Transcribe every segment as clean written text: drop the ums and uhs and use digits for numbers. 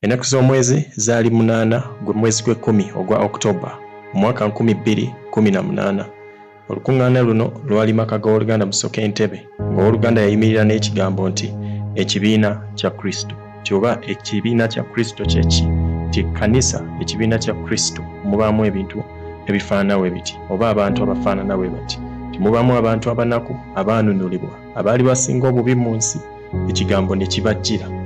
Ennaku z'omwezi zaali 8 gwe mwezi gw'ekkumi ogwa October mu mwaka 2018. Olukuŋŋaana luno lwali maka g'Owooluganda Musoke Entebbe, ng'owooluganda yayimirira n'ekigambo nti Ekibiina kya Kristo. Nti oba ekibiina kya Kristo kye ki? Nti ekkanisa, ekibiina kya Kristo, mubaamu ebintu ebifaanana bwe biti, oba abantu abafaanana bwe bati. Nti mubaamu abantu abanaku abaanunulibwa, abaali basinga obubi mu nsi, Ekigambo ne kibajjira nti,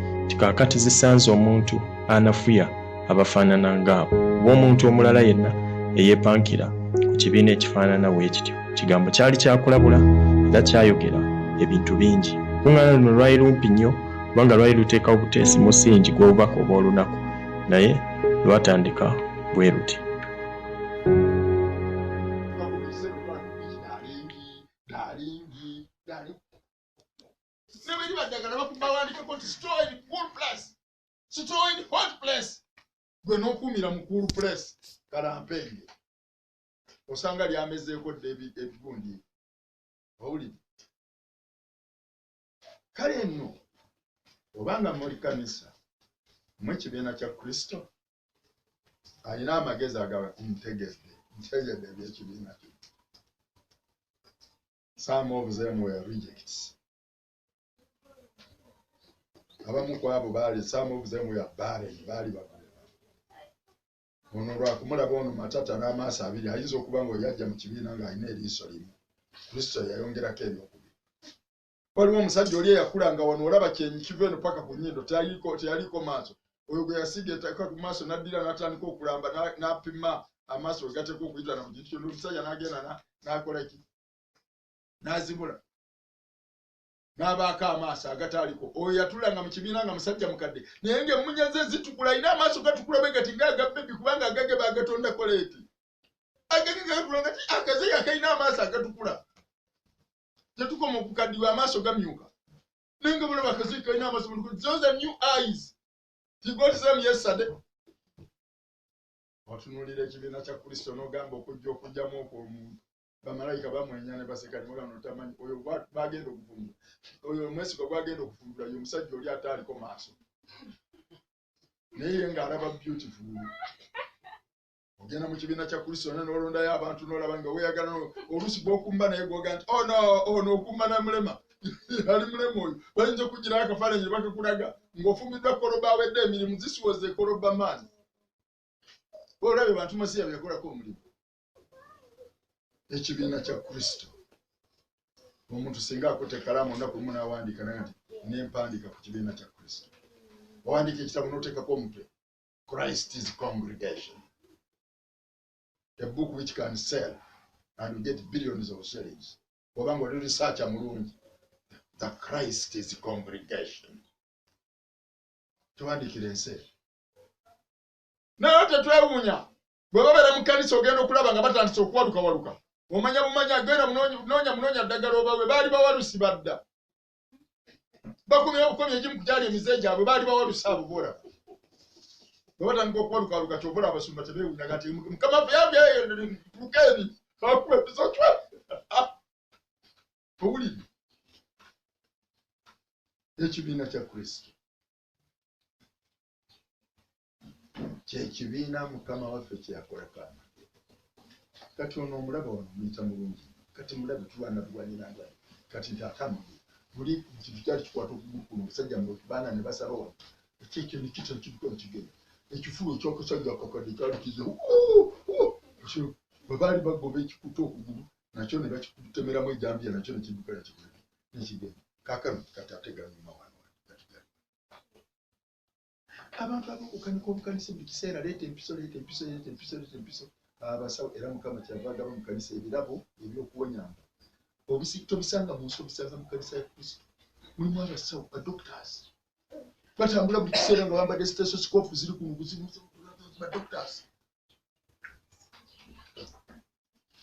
Kaakati zisanze omuntu anafuya abafaanana ng'abo, oba omuntu omulala yenna eyeepankira ku kibiina ekifaanana bwe kityo. Ekigambo kyali kya kulabula era kyayogera ebintu bingi. Olukuŋŋaana luno lwali lumpi nnyo kubanga lwali luteekawo buteesi musingi gw'obubaka obw'olunaku, naye lwatandika bwe luti. Ne bwe liba ddagala bakubawandiikako nti store in cool place, store in hot place, gwe n'okuumira mu cool place kalampenge osanga lyamezeeko dda ebigundi. Owulire, kale nno obanga muli kanisa mu ekibiina kya Kristo, alina amagezi aga ntegedde, ntegedde eby'ekibiina kino. Some of them were rejects. Abamu ku abo baali, some of them were barren, baali bagumba. Ono lwakumulaba ono matata n'amaaso abiri, ayinza okuba nga oyajja mu kibiina ng'alina eriiso limu, Kristo yayongerako eryokubiri. Waliwo omusajja oli eyakulanga wano, olaba kyenyi kiva eno paka ku nnyindo, teyaliiko maaso. Oyo gwe yasiiga ettaka ku maaso n'addira n'atandika okulamba, n'apima amaaso we gateekwa okuyitana mu kintu kyonna. Omusajja n'agenda n'akola ki, n'azibula n'abaako amaaso agataaliko. Oyo yatulanga mu kibiina nga musajja mukadde, naye ng'emmunya ze zitukula, alina amaaso gatukula bwe gati ng'aga bebi, kubanga agage baagatonda koleeti, agage gatukula nga ti akazeeyi akalina amaaso agatukula. Tetukoma okukaddiwa, amaaso gamyuka, naye nga bulaba akazeeyi kalina amaaso. Those are new eyes, he got them yesterday. Otunuulira ekibiina kya Kristo n'ogamba okujja okujjamu okwo omuntu, bamalayika bamwenya ne baseka ne bagamba, "Otamanyi oyo bagenda okufumbula, oyo omwesigwa gwagenda okufumbula ye omusajja oli ataaliko maaso, naye ye ng'alaba beautiful." Ogenda mu kibiina kya Kristo ne n'olondayo abantu n'olaba nga weeyagala, oluusi gw'okumba naye gwoga nti ono ono okumba na mulema, ali mulema oyo. Bayinza okugirayo akafaananyi ne bakakulaga ng'ofumbiddwa koloba awedde emirimu. This was a koloba man. Olabye bantu Masiya byeyakolako omulimu. Ekibiina kya Kristo, omuntu singa akutte ekkalaamu olunaku lumu n'awandiika naye nti nempandiika ku kibiina kya Kristo, owandiika ekitabo n'oteekako omutwe Christ's Congregation, a book which can sell and you get billions of shillings obanga oli researcher mulungi. The Christ's Congregation, towandiikira ensi. Naye tetwewuunya bwe babeera mu kkanisa, ogenda okulaba nga batandise okuwalukawaluka, omanya bumanya agenda munoonya munoonya ddagala obawe. Baali bawalusi badda bakumira obukomi egimu ku gyali emize gyabwe, baali bawalusi abo boolaba bwe batandika okuwalukawaluka. Kyova olaba abasumba tebeewuunyaga nti mukama waffe yabye akuba episo cwe. Owulidde, ekibiina kya Kristo kyekibiina mukama waffe kyeyakolako amagero. Kati ono omulaba wano muyita mulungi, kati mulabe tulwana bulwanira kati nti ate amagulu buli kintu kyali kikwata okugulu kuno. Omusajja baana ne basaba wano ekyekyo nekita kiduka nekigenda. Ekifuba ekyakasajja akakadde kyali kize, bwe baali bagoba ekikuta okugulu nakyo ne bakitemeramu ejambiya, nakyo nekidduka nekigenda. Kaakano kati ate ganyuma wano kati gali abantu ab'okukanika obukanisa buli kiseera, leeta empiso, leeta empiso, leeta empiso, leeta empiso. Abasawo era mukama kyava agaba mu kanisa ebirabo eby'okuwonyanga. Tobisanga mu nsi, obisanga mu kanisa ya Kristo. Mulimu abasawo, badoctors batambula buli kiseera nga bambadde stethoscope ziri ku badoctors.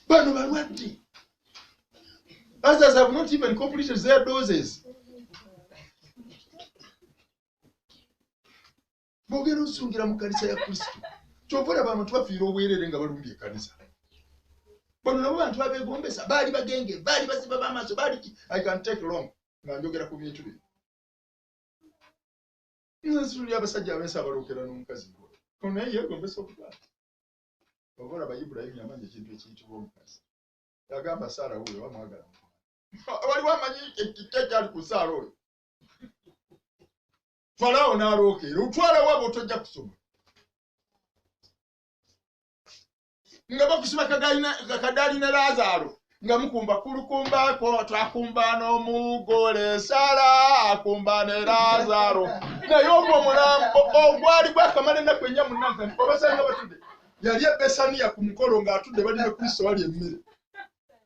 Bano balwadde, others have not even completed their doses. Bwogenda osungira mu kanisa ya Kristo, kyova olaba abantu bafiira obwerere nga balumbye ekkanisa. Bano nabo bantu abeegombesa, baali bagenge, baali baziba b'amaaso, baali ki. I can take long nga njogera ku bintu bino. Nze abasajja abensi abalookera n'omukazi gwe naye yeegombesa okugaata. Oba olaba Ibulayimu yamanya ekintu ekiyitibwa omukazi. Yagamba Saara wuuyo bamwagala mukwano. Waliwo amanyi ekiki ekyali ku Saara oyo. Falaawo n'alookeera otwala waaba otojja kusoma. Nga bakusiba kadaali ne Laazaalo nga mukumba kulukumbako twakumba n'omugole Saara akumba ne Laazaalo. Naye ogwo omulambo ogwali gwakamala ennaku ennya mu Nansani obasanga batudde. Yali e Besaniya ku mukolo ng'atudde bali ne Kristo bali emmere.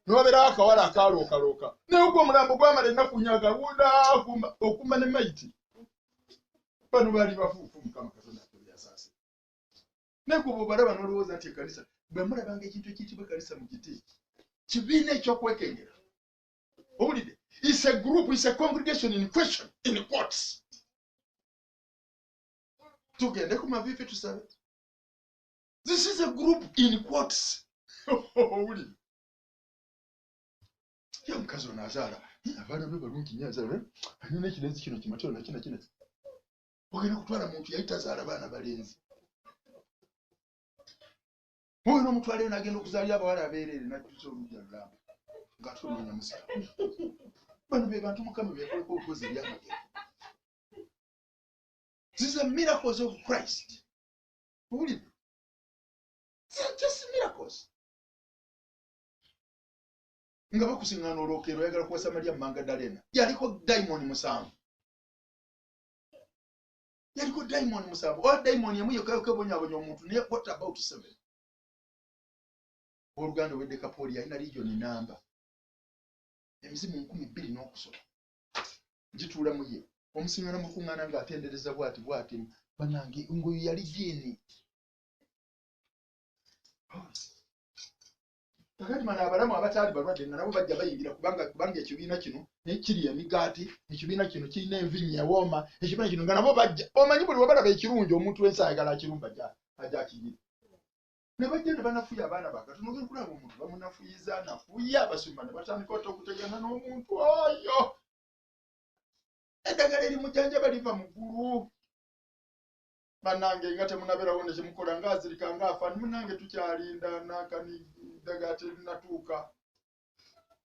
Ne wabeerawo akawala akaalookalooka. Naye ogwo omulambo gwamala ennaku nnya gawunda okumba ne mayiti. Bano baali bafuufu Mukama Katonda yasaasira. Naye gwe bw'obalaba n'olowooza nti ekkanisa bwe mulabanga ekintu ekiyitibwa ekkanisa mu kiti kibiina eky'okwekengera. Owulidde? It's a group, it's a congregation in question, in quotes. Tugende ku maviivi tusabe. This is a group in quotes. Owulidde? Ye omukazi ono azaala abaana be balungi nnyo azaala alina n'ekirenzi kino kimateo nakyo nakyo nakyo. Ogenda kutwala muntu yali tazaala baana balenzi. Oyo n'omutwaleyo n'agenda okuzaalira abawala abeereere n'ajjuza olujja lulamba ng'atunoonya musika. Bano be bantu Mukama be yakolako obukozi ebyamagero. These are miracles of Christ. Owulidde? These are just miracles. Nga bakusiŋŋaana olwokeera oyagala kuwasa Mariya Magadalena. Yaliko dayimooni 7. Yaliko dayimooni 7. Oba dayimooni emu yokka yokka ebonyabonya omuntu naye what about 7? Owooluganda ow'e Dekapooli yalina liigyoni namba. Emizimu 2000 n'okusoba. Gituula mu ye. Omusiŋŋaana mu lukuŋŋaana ng'atendereza bw'ati bw'ati bannange ng'oyo yali jiini. Kakati bano abalamu abataali balwadde nga nabo bajja bayingira kubanga ekibiina kino kiri emigaati, ekibiina kino kirina envinnyo ewooma, ekibiina kino nga nabo bajja. Omanyi buli wabalaba ekirungi omuntu wensi ayagala akirumba ajja akiyire. Ne bajja ne banafuya abaana ba Katonda. Ogenda okulaba omuntu bamunafuyiza anafuya abasumba ne batandika ate okutegana n'omuntu oyo. Eddagala erimujjanjaba liva mu ggulu. Bannange nga temunabeerawo ne kyemukola ng'azirika ng'afa munnange tukyalinda nankani ddagala terinatuuka.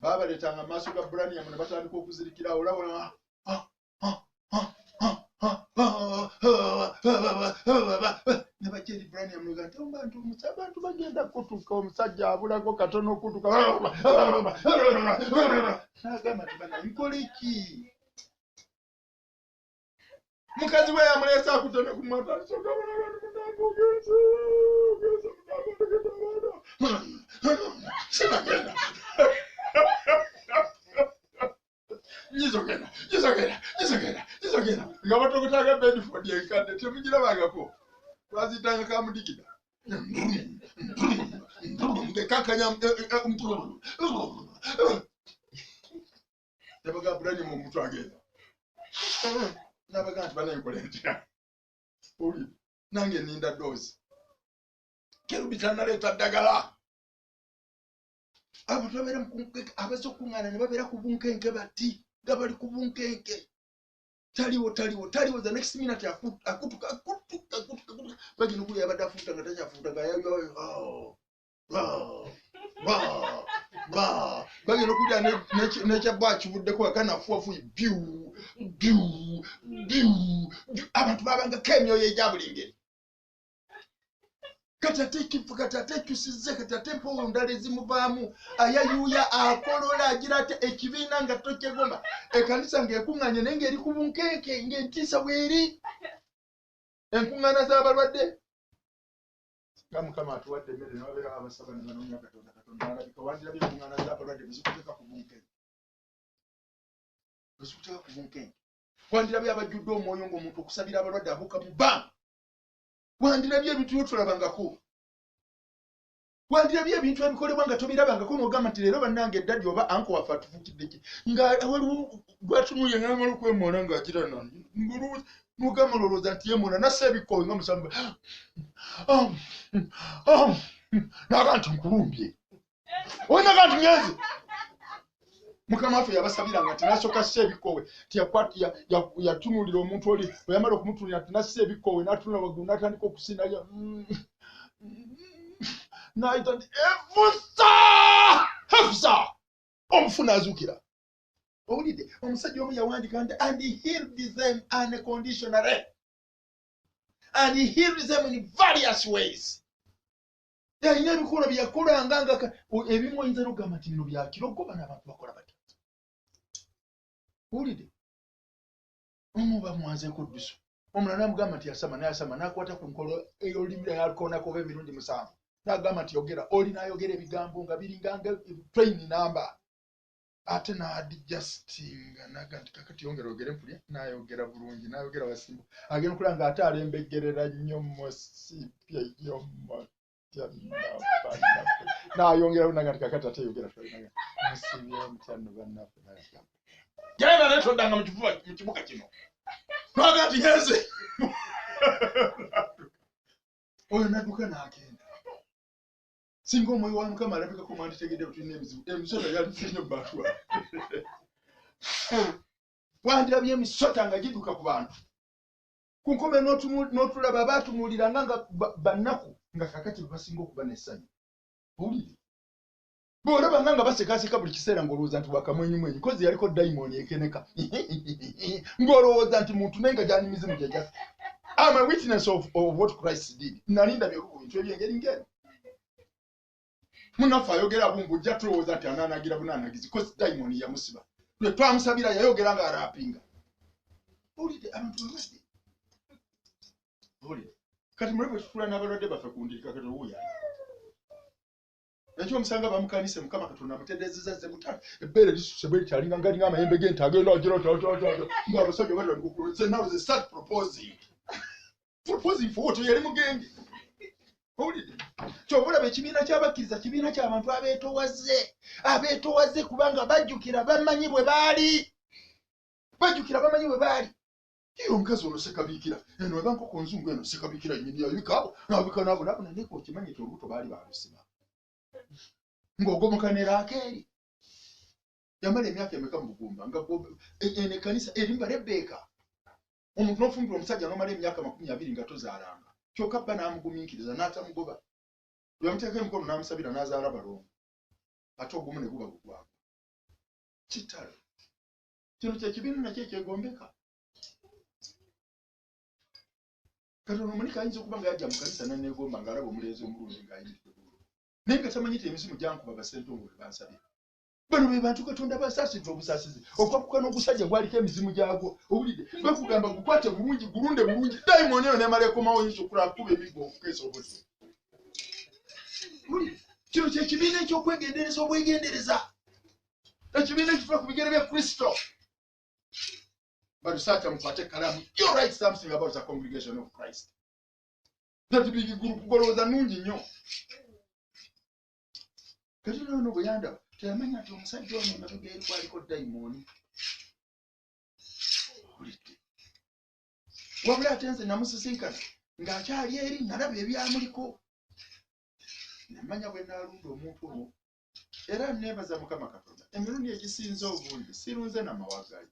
Baabaleetanga mu maaso ga Buraniyamu ne batandika okuzirikira awo olaba ne bajja eri Buraniyamu ne nti abantu bagenda kutuka omusajja abulako katono okutuka. N'agamba nti bannange nkole ki? Mukazi we yamuleese akutte ne ku matu alisooka abona abantu munnange ogenze ogenze munnange otegedde abaana sinagenda nyizogenda nyizogenda nyizogenda nyizogenda nga batokotanga Bedford enkadde temugirabangako twaziyitanga kamudigida ngekankanya nebagamba Buraniyamu omuntu agenda. N'abagamba nti bannange nkole ntya? Oli nange nninda doozi. Kerubi tannaleeta ddagala. Abantu babeera abazze okukuŋŋaana ne babeera ku bunkenke bati nga bali ku bunkenke. Taliwo taliwo taliwo the next minute akutuka akutuka akutuka akutuka bagenda okulya yabadde afuuta nga takyafuuta nga bagenda okulya n'ekyabba akibuddeko akanafuwafuyi biu biu biu. Abantu babangako emyoyo egya buli ngeri. Kati ate ekifu kati ate ekyusizza kati ate empewo ndala ezimuvaamu ayayuuya akolola agira ate ekibiina nga tokyegomba. Ekkanisa ng'ekuŋŋaanye naye ng'eri ku bunkenke ng'entiisa bw'eri. Enkuŋŋaana z'abalwadde nga Mukama atuwadde emmere ne babeerawo abasaba ne banoonya Katonda. Katonda alabika wandirabye enkuŋŋaana z'abalwadde bwe zikuteeka ku bunkenke. Bwe zikuteeka ku bunkenke. Wandirabye abajjudde omwoyo ng'omuntu okusabira abalwadde abuuka mu bbanga. Wandirabye ebintu by'otolabangako. Wandirabye ebintu ebikolebwa nga tobirabangako n'ogamba nti leero bannange eddadi oba anko waffe atufuukidde ki? Nga waliwo gw'atunuulira n'amala okwemoola ng'agira n'ogamba olowooza nti yeemoola nassa ebikkowe nga musanvu. N'agamba nti nkulumbye. Onaga nti ngenze. Mukama waffe yabasabiranga nti n'asooka assa ebikoowe, yatunuulira omuntu oli, bwe yamala okumutunuulira nti n'assa ebikoowe, n'atunula waggulu n'atandika okusinda, n'ayita nti Efusa! Efusa! Omufu n'azuukira. Owulidde? Omusajja omu yawandiika nti and he healed them unconditionally. And he healed them in various ways. Yalina ebikolwa bye yakolanga nga ebimu oyinza n'okugamba nti bino bya kirogo, bano abantu bakola batya? Owulidde? Omu bamwanzeeko ddusu, omulala n'amugamba nti yasama, n'ayasama, n'akwata ku nkolo ey'olulimi n'alukoonako oba emirundi 7, n'agamba nti yogera, oli n'ayogera ebigambo nga biringa nga train number, ate n'adjustinga n'agamba nti kakati yongera oyogere mpulire, n'ayogera bulungi, n'ayogera wasimbu, agenda okulaba ng'ate alembeggerera nnyo musipye nnyo n'ayongera naga nti kakati ate yogera musibye mutya nno bannaffe. Genda naye toddanga mu kibuga kino. N'agamba nti ngenze. Oyo n'adduka n'agenda. Singa omwoyo wa Mukama alabikako mwanditegedde bwe tulina ebizibu. Emisota yalise nnyo mu bantu abo. Wandirabye emisota nga gidduka ku bantu. Ku nkomero n'otulaba baatunuuliranga nga bannaku nga kaakati be basinga okuba n'essanyu. Owulidde? Bw'olabanga nga basekaaseka buli kiseera ng'olowooza nti wakamwenyumwenyu kozi yaliko dayimooni ekeneka ng'olowooza nti muntu naye nga gyali mizimu gye gyaffe. I'm a witness of what Christ did. Nali ndabye ku bintu eby'engeri ng'eno. Munnaffe ayogera bumbujja tulowooza nti anaanagira bunaanagizi kozi dayimooni yamusiba. Lwe twamusabira yayogera ng'araapinga. Owulidde abantu balwadde. Owulidde? Kati mulabe bwe tutuula n'abalwadde baffe ku ndiri kakati owuuyo ali. Ekyo omusanga bamukanise Mukama Katonda amutereezezza azze mutala ebbeere lisuse bwe lityalinga ngalinga amayembe g'ente agenda agira tatataata ng'abasajja batandika okulowooza now they start proposing. Proposing for what? Yali mugenge. Owulidde? Ky'ova olaba ekibiina ky'abakkiriza kibiina ky'abantu abeetowaze, abeetowaze kubanga bajjukira bamanyi bwe baali, bajjukira bamanyi bwe baali. Ye omukazi ono sekabiikira eno eba nkoko nzungu eno sekabiikira nnyini yabika abo n'abika n'abo n'abo naye okimanyi nti olubuto baali baalusiba ng'ogomoka ne Laakeeri yamala emyaka emeka mu bugumba nga eno ekkanisa erimba Rebbeeka omuntu n'ofumbirwa omusajja n'omala emyaka 20 nga tozaalanga kyokka bba n'amugumiikiriza n'atamugoba lwe yamuteekako emikono n'amusabira n'azaala balongo ate ogumu ne guba gugwagwa kitalo kino kye kibiina nakyo ekyegombeka. Kati ono omunika ayinza okuba nga yajja mu kanisa n'aneegomba ng'alaba omulenzi omulungi ng'ayimiridde bulungi naye nga tamanyi nti emizimu gyankuba basentongo bwe bansabira. Bano be bantu Katonda b'asaasidde obusaasizi okwakuka n'ogusajja gwaliko emizimu gyagwo. Owulidde? Bakugamba gukwate bulungi, gulunde bulungi, dayimooni eyo n'emala ekomawo oyinza okulaba kuba emiggo okukeesa obudde. Owulidde? Kino kye kibiina eky'okwegendereza obwegendereza, ekibiina ekituula ku bigere bya Kristo. But Satan mukwate ekkalamu, you write something about the congregation of Christ. That big group golowooza nnungi nnyo. Kati ono bwe yandaba teyamanya nti omusajja ono emabega eri kwaliko dayimooni. Owulidde? Wabula ate nze namusisinkana ng'akyali eri nalaba ebyamuliko namanya bwe naalunda omuntu omwo era neebaza Mukama Katonda emirundi egisinze obungi sirunze na mawaggali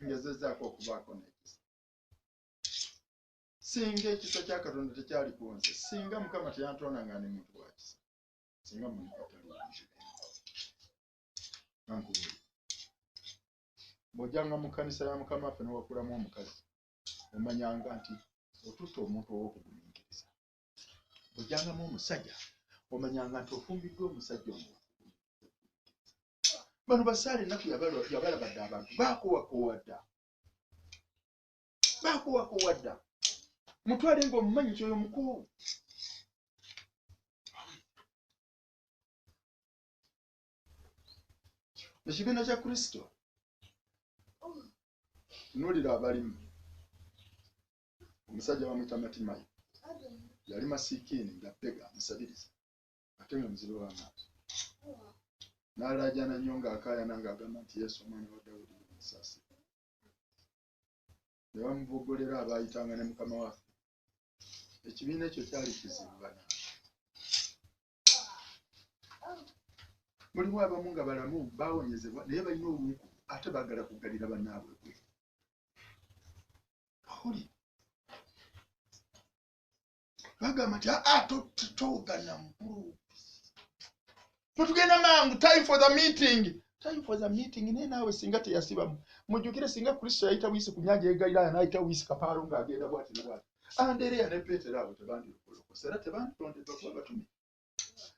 ngezezzaako okubaako n'ekisa. Singa ekisa kya Katonda tekyali ku nze, singa Mukama teyantonda nga ndi muntu wa kisa, singa Monika tali nankubuulira. Bw'ojjanga mu kkanisa ya Mukama waffe n'owakulamu omukazi, omanyanga nti otutte omuntu ow'okugumiikiriza. Bw'ojjangamu omusajja, omanyanga nti ofumbiddwa omusajja ono. Bano basaala ennaku yabalaba dda abantu baakowakoowa dda, baakowakoowa dda. Mutwale ng'omumanyi nti oyo mukoowu. Ekibiina kya Kristo tunuulira abalimu. Omusajja bamuyita Matimayo, yali masiikiini nga bbega musabiriza ate nga muzibe w'amaaso. N'alaajana nnyo ng'akaayana ng'agamba nti Yesu omwana wa Dawudi munsaasire. Ne bamuboggolera abaayitanga ne Mukama waffe. Ekibiina ekyo kyali kizibu bannange. Mulimu abamu nga balamu bawonyezebwa naye balina olunku ate baagala kuggalira bannaabwe gwe. Oli bagamba nti togana mukulu, tetugenda mangu, time for the meeting, time for the meeting. Naye naawe singa teyasibamu, mujjukire singa Kristo yayita buyisi ku nnyanja y'e Galiraaya n'ayita buyisi kapaalo ng'agenda bw'ati ne bw'ati, Andereya ne Peetero abo tebandirokolokose era tebandirondeddwa kuba batume.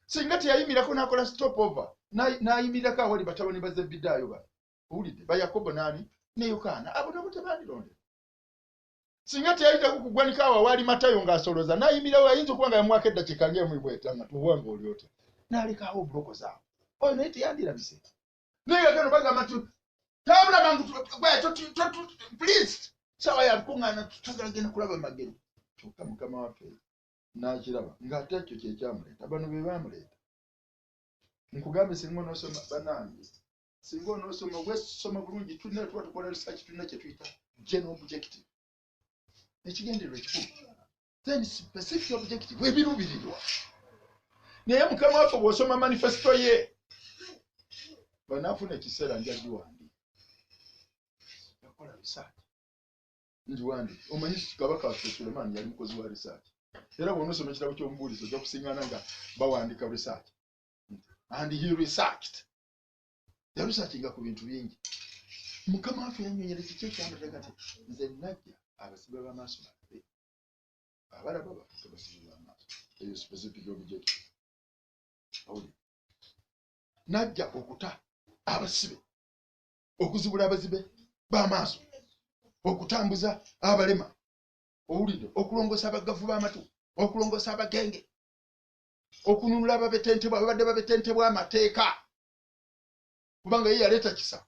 Singa teyayimirako n'akola stop over n'ayimirirako awali batabani ba Zebbidaayo bano, owulidde, ba Yakobo n'ani ne Yokaana, abo nabo tebandirondebwa. Singa teyayitako ku ggwanika awo awaali Matayo ng'asoloza n'ayimirirawo, ayinza okuba nga yamuwaako eddakiika ng'emu bw'eta nga tuwa nga oli otya, n'alekaawo obulokozi awo, oyo naye teyandirabise. Naye kakano bagamba nti tambula mangu, please, saawa yakuŋŋaana, twagala genda kulaba magero. Kyokka Mukama waffe n'akiraba ng'ate ekyo kye kyamuleeta, bano be baamuleeta. Nkugambe, singa onoosoma, bannange, singa onoosoma wesoma bulungi, tulina tuba tukola research, tulina kye tuyita general objective, ekigendererwa ekikulu, then specific objective, ebiruubirirwa. Naye Mukama waffe bw'osoma manifesto ye, banaafuna ekiseera nja giwandiika, yakola research, ngiwandiike. Omanyi kabaka waffe Sulemaani yali mukozi wa research, era bw'onoosoma ekitabo ky'omubuulizi ojja kusiŋŋaana nga bawandiika research, and he researched, yaresearchinga ku bintu bingi. Mukama waffe yannyonnyola kiki ekyamuteeka nti nze najja abasibe b'amaaso balabe, abalaba bafuuke basibe b'amaaso. Eyo specific objective. Owulira, najja okuta abasibe, okuzibula abazibe b'amaaso, okutambuza abalema, owulidde, okulongoosa abaggavu b'amatu, okulongoosa abagenge, okununula ababetentebwa, ababadde babetentebwa amateeka, kubanga ye yaleeta kisa,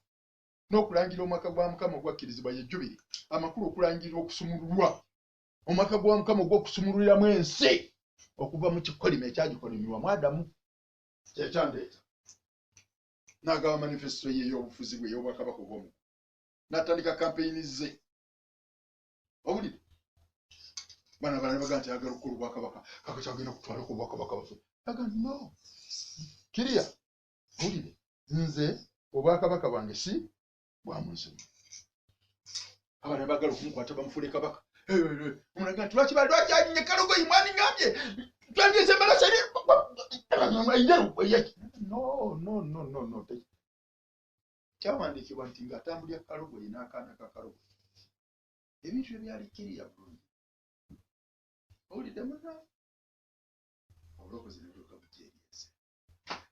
n'okulangira omwaka gwa Mukama ogwakkirizibwa, ye jubiri. Amakulu okulangira okusumululwa, omwaka gwa Mukama ogw'okusumululiramu ensi okuva mu kikolimo ekyagikolimirwamu Adamu. Kyekyandeeta n'agaba manifesto ye ey'obufuzi bwe ey'obwakabaka obw'omu, n'atandika kampeyini ze. Owulire, bano abalala baga nti ayagala okukola obwakabaka, kakati agenda kutwalako obwakabaka baffe. Aga no kiriya, owulire, nze obwakabaka bwange si bwa mu nsi. Abalala baagala okumukwata bamufuule kabaka. Omulaga nti lwaki lwaki anyinye kalogoyi, mwani ngambye twandiese embalasi eri enjeru. No, no, no, no, no, kyawandiikibwa nti ng'atambulya kalogoyi n'akaana ka kalogoyi. Ebintu ebyali kiriya bulungi. Owulidde munna, obulokozi ne butuuka bujja eri ensi.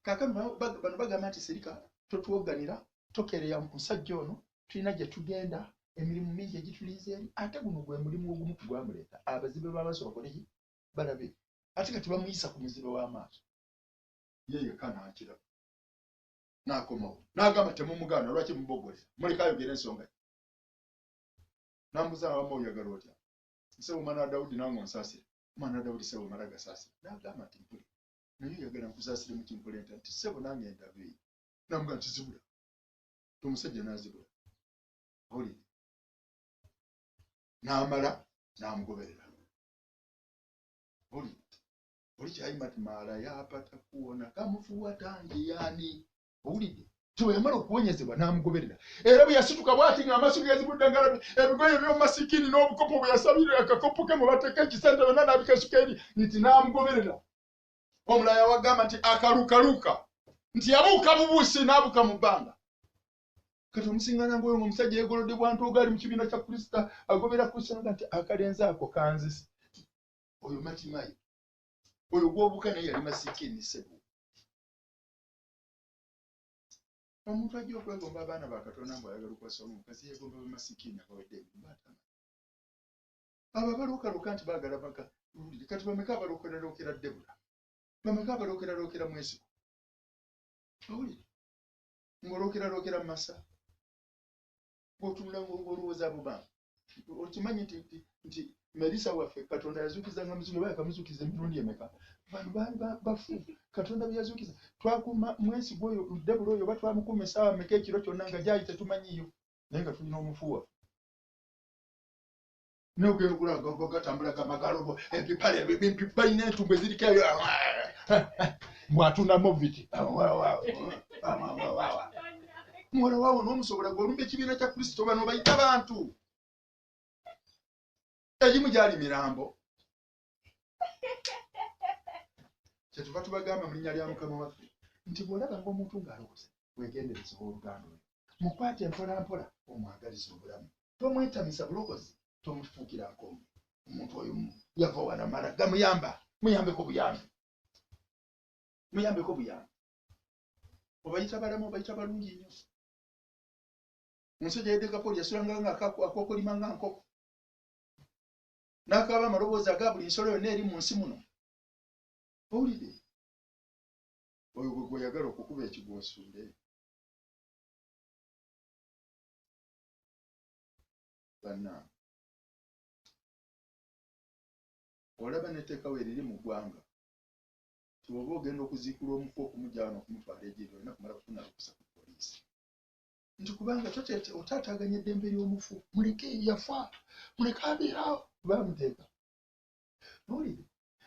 Kaakano bano bagamba nti sirika, totuwogganira, tokeereya musajja ono, tulina gye tugenda, emirimu mingi egitulinze eri. Ate guno gwe mulimu ogumu ku gwamuleeta, abazibe b'amaaso bakole ki? Balabe. Ate kati bamuyisa ku muzibe w'amaaso, ye yekka n'akiraba n'akomawo n'agamba, temumugaana, lwaki mubogolera? Muleka ayogera ensonga ye. Nambuza, wama oyagala otya? Nsebo, omwana wa Dawudi, nange onsaasire. Omwana wa Dawudi, sebo, mala gasaasire. N'agamba nti mpuli, naye oyagala nkusaasire mu kinkola nta? Nti sebo, nange ndabe. Namuga nti zibula. Omusajja n'azibula, owulire, n'amala n'amugoberera. Owulire, oli kyayimba nti mara yapata kuona kamufuata njiani. Owulidde, ti bwe yamala okuwonyezebwa n'amugoberera, era bwe yasituka bw'ati ng'amaaso ge yazibudde, ngalabi ebigoye by'omumasikini n'obukopo bwe yasabira, akakopo ke mwe bateeka ekisente byonna n'abikasuka eri, nti n'amugoberera. Omulala wagamba nti akaluukaluuka, nti yabuuka bubuusi n'abuka mu bbanga. Kati omusingana ngaoyo ngaomusajja yeegolodde bwantooga, ali mu kibiina kya Krista, agobera Kristo, nga nti akalenzi ako kanzise. Oyo Matimayo, oyo gwobuuka naye yali masikini sebo. Omuntu ajja okwegomba abaana ba Katonda mbu ayagala okuwasa omukazi, yegomba bamasikini abawedde emirimu, atama abo abalookalooka nti baagala maka. Kati bameka abalookeralookera Debula? Bameka abalookeralookera Mwesigo? Owulire, ng'olookeralookera masa, ng'otunula ng'olowooza abo bantu. Okimanyi nti Merisa waffe Katonda yazuukizanga muzuki, oba yakamuzuukiza emirundi emeka? Bano baali bafu, Katonda bwe yazuukiza. Twakuuma Mwesigwa oyo, Debula oyo, oba twamukuuma essaawa meka ekiro kyonna nga gyali tetumanyiiyo, naye nga tulina omufu waffe. Naye ogenda okulaba gatambula gamagalo, ebipale bimpi, balina entumbu eziriko eyo, mbw'atunda Movit. Muwala waawo n'omusobola gw'olumba ekibiina kya Kristo bano bayita bantu. Egimu gyali mirambo. Kyetuva tubagamba mu linnya lya Mukama waffe nti bw'olabanga omuntu ng'alowooza weegendereze owooluganda oyo. Mukwate mpola mpola omwagalize obulamu. Tomwetamisa bulokozi, tomufuukira nkomo. Omuntu oyo yava wanamala gamuyamba, muyambeko buyambi. Muyambeko buyambi. Obayita balamu, obayita balungi nnyo. Omusajja ye Dekapoli yasulanga nga akookolima nga nkoko. N'akaaba amaloboozi aga buli nsolo yonna eri mu nsi muno. Owulidde? Oyo gwe gw'oyagala okukuba ekigwo osuule. Bannange. Olaba n'etteeka weeriri mu ggwanga nti bw'oba ogenda okuziikula omufu okumuggya wano okumutwala egyeri olina kumala kufuna lukusa ku poliisi. Nti kubanga otaataaganya eddembe ly'omufu, muleke yafa, muleke abeere awo baamuteeka. Owulidde?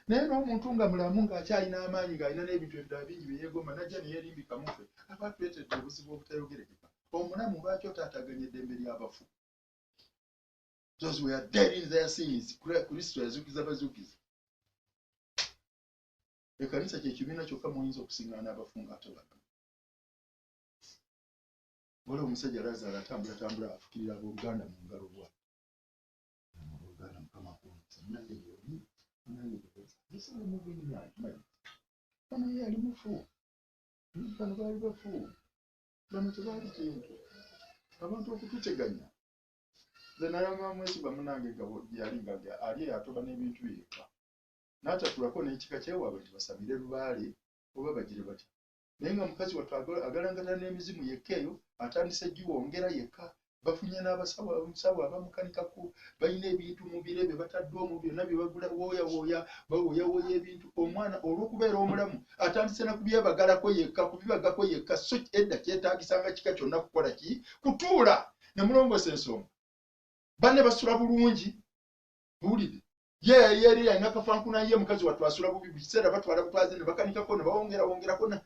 Naye n'omuntu nga mulamu ng'akyalina amaanyi ng'alina n'ebintu ebirala bingi bye yeegomba n'ajja ne yeerimbika mu ffe aba atuleetedde obuzibu obutayogerekeka. Omulamu lwaki otaataaganya eddembe ly'abafu? Those were dead in their sins. Kristo yazuukiza bazuukiza. Ekkanisa kye kibiina kyokka mw'oyinza okusiŋŋaana abafu ng'ate balamu. Waliwo omusajja Lazaro atambulatambula afukirira abooluganda mu ngalo bw'ati. Abooluganda Mukama akuwe omukisa munnange gy'oli, munnange gy'oli. Ono ye yali mufu. Bano baali bafu. Bano tebaali kintu. Abantu okututeganya. Nze nalaba Mwesigwa munnange nga gye yali nga ali eyo atoba n'ebintu bye yekka. N'atatulako n'ekika ky'ewaabwe nti basabire lubaale oba bagire batya. Naye nga mukazi wattu agalangatana n'emizimu yekka eyo, atandise giwongera yekka. Bafunye n'abasawo omusawo abamukanikako, balina ebintu mu bire bye batadde omwo byonna bye bagula wooyawooya, bawooyawooya ebintu. Omwana olw'okubeera omulamu atandise na kubyebagalako yekka, kubibagako yekka so edda kyetaagisanga kika kyonna kukola ki? Kutuula ne mulongoosa ensonga. Banne basula bulungi, owulidde? Ye yeri alina kafankuna ye mukazi wattu asula bubi buli kiseera batwala butwazi ne bakanikako ne bawongerawongerako na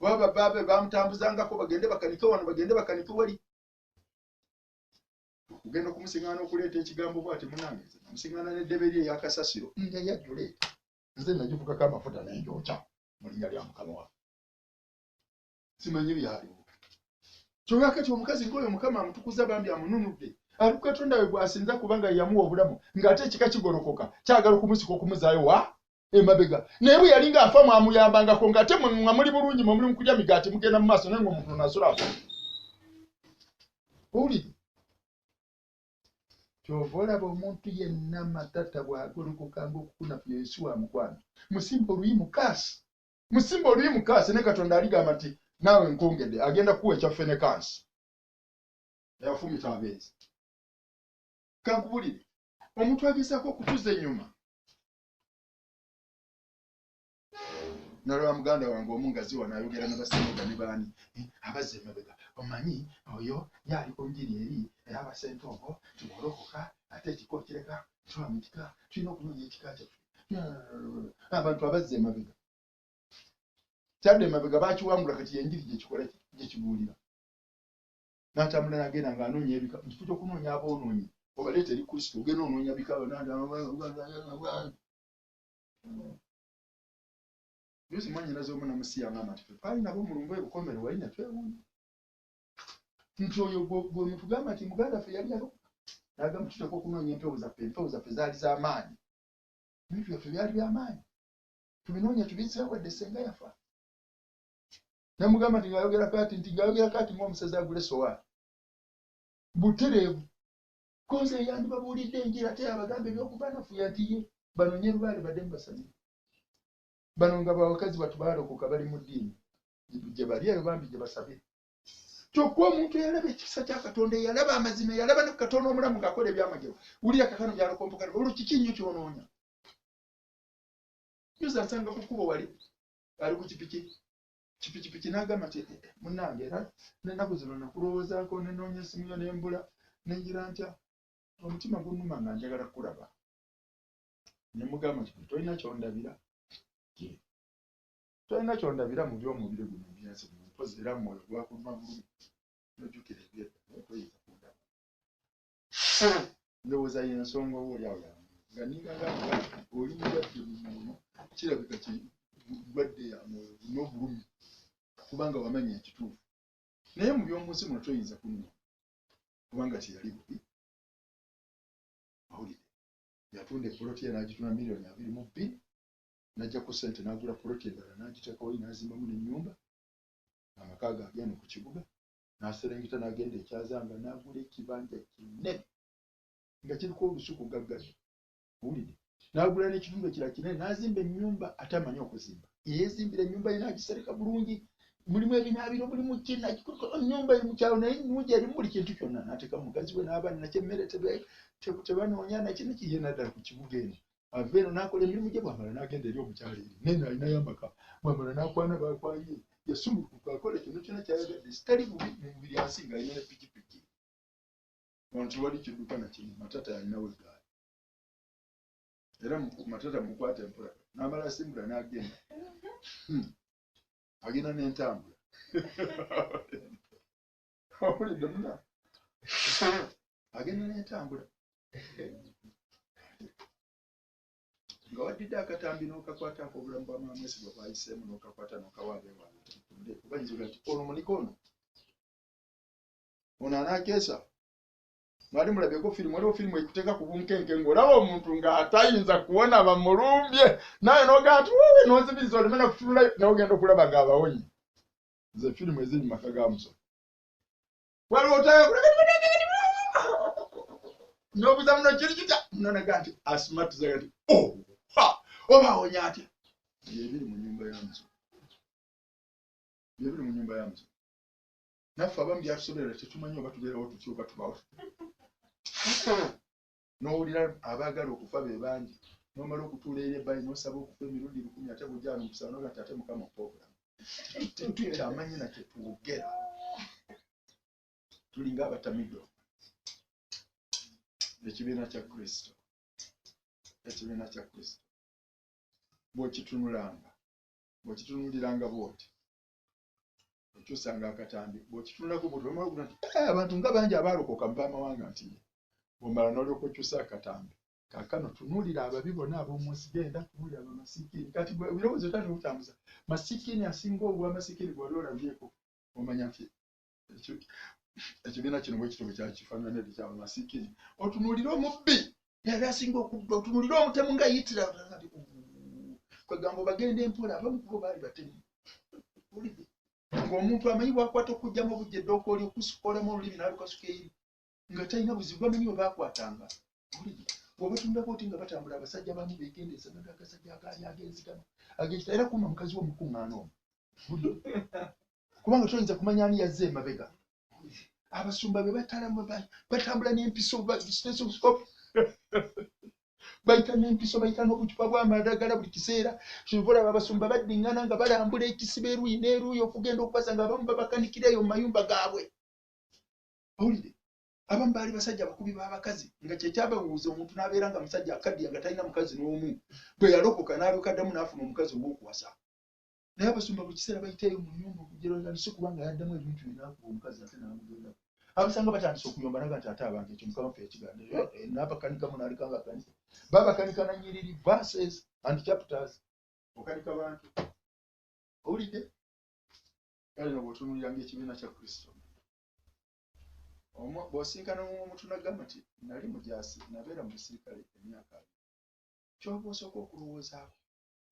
baba babe bamutambuzangako bagende bakanike wano bagende bakanike wali. Okugenda okumusiŋŋaana okuleeta ekigambo bw'ati munange nze namusiŋŋaana n'eddebe lye eyakasasiro nga yajjuleeta nze nagifukako amafuta ne ngyokya mu linnya lya Mukama waffe. Simanyi byaliwo. Kyokka kati omukazi ng'oyo Mukama amutukuza bambi amununudde ali ku Katonda we gw'asinza kubanga ye yamuwa obulamu ng'ate ekika kigolokoka kyagala okumusika okumuzaayo wa emabega naye bwe yali ng'afa mwamuyambangako ng'ate mwe nga muli bulungi mwe muli mu kulya migaati mugenda mu maaso naye ng'omuntu nasula afa. Owulidde? Kyova olaba omuntu yenna matata bw'agolokoka ng'okukunafuya oyo si wa mukwano. Musimbe oluyi mu kaasi. Musimbe oluyi mu kaasi ne Katonda aligamba nti naawe nkwongedde agenda kukuwa ekya fenekansi. Eyafumita abenzi. Kankubulire omuntu agezaako okutuza ennyuma. Nalaba muganda wange omu nga ziwa n'ayogera ne basenyiga ne baani eh, abazza emabega omanyi oyo ye ali ku njiri eri ey'abasentongo nti bw'olokoka ate ekika okireka ntwala mu kika tulina okunoonya ekika kyaffe abantu abazza emabega kyadda emabega bakiwangula kati yenjiri gyekikola gyekibuulira n'atambula n'agenda ng'anoonya ebika mu kifo ky'okunoonya aboonoonyi obaleeta eri Kristo ogenda onoonya bika Juzi mwannyinaze omu namusi yangamba nti ffe twali nabo mu lumbe e Bukomero wali ne twewuunya nti oyo gwe mutugamba nti muganda ffe yali alokoka n'agamba tuteekwa okunoonya empewo zaffe empewo zaffe zaali za maanyi ebintu byaffe byali bya maanyi tubinoonya tubizzeewo wadde ssenga yafa ne mugamba nti ng'ayogera kaati nti ng'ayogera kaati ng'omusezi agula essowaani butereevu ko nze eyandibabuulidde enjiri ate abagamba eby'okubanafuya nti ye banoonye lubaale baddemu basabire bano nga bawakazi batu baalokoka bali mu ddiini gye bali eyo bambi gye basabira kyokka omuntu eyalaba ekisa kya Katonda eyalaba amazima eyalaba ne Katonda omulamu ng'akola ebyamagero wulira kakano byalokompoka olwo kiki nnyo ky'onoonya juzi ansanga ku kkubo wali ali ku kipiki kipikipiki n'agamba nti eh, eh, munnange era n'ennaku zino nakulowoozaako ne nnoonya essimu yo ne mbula ne ngira ntya omutima gunnuma nga njagala kukulaba ne mugamba nti tolina ky'ondabira tolina ky'ondabira mu by'omubiri guno ebyensi bino. Mpozi era mwoyo gwakuluma bulumi nojjukira ebyedda naye toyinza kundaba. Ndowooza y'ensonga oba oli awo yamu nga ninga nga oli mulwadde mu mwoyo, kirabika ndwadde ya mwoyo n'obulumi kubanga wamanya ekituufu. Naye mu by'omu nsi muno toyinza kunnuma kubanga teyali bubi. Awulire, yatunda epoloti ye n'agitunda 22 miliyoni, n'ajja ku ssente n'agula poloti endala n'agiteekawo n'azimbamu n'ennyumba, amaka ge agenda ku kibuga, n'aserengeta n'agenda ekyazanga n'agula ekibanja kinene nga kiriko olusuku gaggadde. Owulidde, n'agula n'ekitundu ekirala kinene n'azimba ennyumba. Ate amanyi okuzimba, yeezimbira ennyumba ye n'agisereka bulungi, mulimu ebinaabiro, mulimu ki, ennyumba eri mu kyalo naye nnungi, erimu buli kintu kyonna. N'ateeka mukazi we n'abaana nakyo emmere tebanoonya naki naki, ye naddala ku kibuga eno. Ava eno n'akola emirimu gye, bwamala n'agenda eri omukyalo eri nene alinayo amaka, bwamala n'akwana bakwaye, yasumulukuka akola kyonna kyonna kyayagadde. Sitali bubi mu mubiri asinga alina ne pikipiki. Wano tewali kidduka nakimu, Matata yalinawo eggaali era Matata mukwata empola n'amala asimbula n'agenda. Agenda n'entambula. Owulidde muna, agenda n'entambula nga waddidde akatambi n'okakwataako obulamu bwa Mama Mwesigwa bwayiseemu n'okakwata n'okawa abeewaabwe tunde oba yinza nti ono munika ono ono anaakeesa. Mwali mulabyeko firimu? Waliwo firimu ekuteeka ku bunkenke ng'olaba omuntu ng'atayinza kuwona, bamulumbye nawe n'ogaa nti wowe n'ozibiriza oleme nakutunulayo, nawe ogenda okulaba ng'abawonye. Nze firimu eziri mu maka ga Musoke, waliwo n'obuuza muno kiri kitya, munonaga nti asumatuzaga nti oh, ha oba awonya atya. Byebiri mu nyumba ya Musoke, byebiri mu nyumba ya Musoke. Naffe abamu byatusoberera tetumanyi oba tubeerawo tutya oba tubawo. N'owulira abaagala okufa be bangi, n'omala okutuula eri ebbali n'osaba okufa emirundi 1000, ate bw'ojja wano mu kusaba n'oga nti ate Mukama mpa obulamu. Tetukyamanyi na kyetwogera, tulinga abatamidde. Ekibiina kya Kristo, ekibiina kya Kristo bw'okitunulanga, bw'okitunuliranga bw'oti okyusanga akatambi, bw'okitunulako bw'oti omala okuga nti eh, abantu nga bangi abaalokoka mu b'amawanga, nti bw'omala n'olyoka okyusa akatambi kaakano tunuulira ababi bonna ab'omu nsi, genda tunuulira abamasikiini. Kati ebirowoozo tata okutambuza masikiini asinga obwa masikiini gwali olabyeko, omanya nti ekibiina kino bwe kityo bwe kyakifaanana eri kyabamasikiini. Otunuulire omubbi yali asinga okubba, otunuulire omutemu nga yitira kwegamba obagenda empola, abamu kubo baali batemu. Owulidde ng'omuntu amanyi bwakwata okugyamu obujja eddooka oli okusukolamu olulimi n'alukasuka eri nga talina buzibu, bamanyi we baakwatanga. Owulidde bw'obatundako oti nga batambula, abasajja bamu beegendereza naga agasajja agaali ag'enzigano ag'ekita. Era kuuma mukazi wo omukuŋŋaana omwo, kubanga toyinza kumanya ani yazze emabega. Abasumba be batalamu batambula n'empiso, stethoscope bayita n'empiso, bayita n'obucupa bw'amadagala buli kiseera. Kyova olaba abasumba baddiŋŋana nga balambula ekisibo eruuyi n'eruuyi okugenda okubasa nga abamu babakanikira eyo mu mayumba gaabwe. Owulire, abamu baali basajja bakubi b'abakazi nga kyekyabawuuza omuntu n'abeera nga musajja akaddiya nga talina mukazi n'omu, bwe yalokoka n'alyoka addamu n'afuna omukazi ow'okuwasa. Naye abasumba buli kiseera bayiteeyo mu nnyumba okugira si kubanga yaddamu ebintu bye n'akuba omukazi ate n'amugendako. Abasanga batandise okuyomba naga nti ate abantu ekyo Mukama ffe yakiganda n'abakanikamu n'aleka nga akanisa babakanika na nyiriri, verses and chapters, okanika bantu. Owulidde, kale no bw'otunuuliranga ekibiina kya Kristo, bw'osinkana omuntu nagamba nti nali mujaasi, nabeera mu busirikale emyaka 20, kyoba osooka okulowoozaako,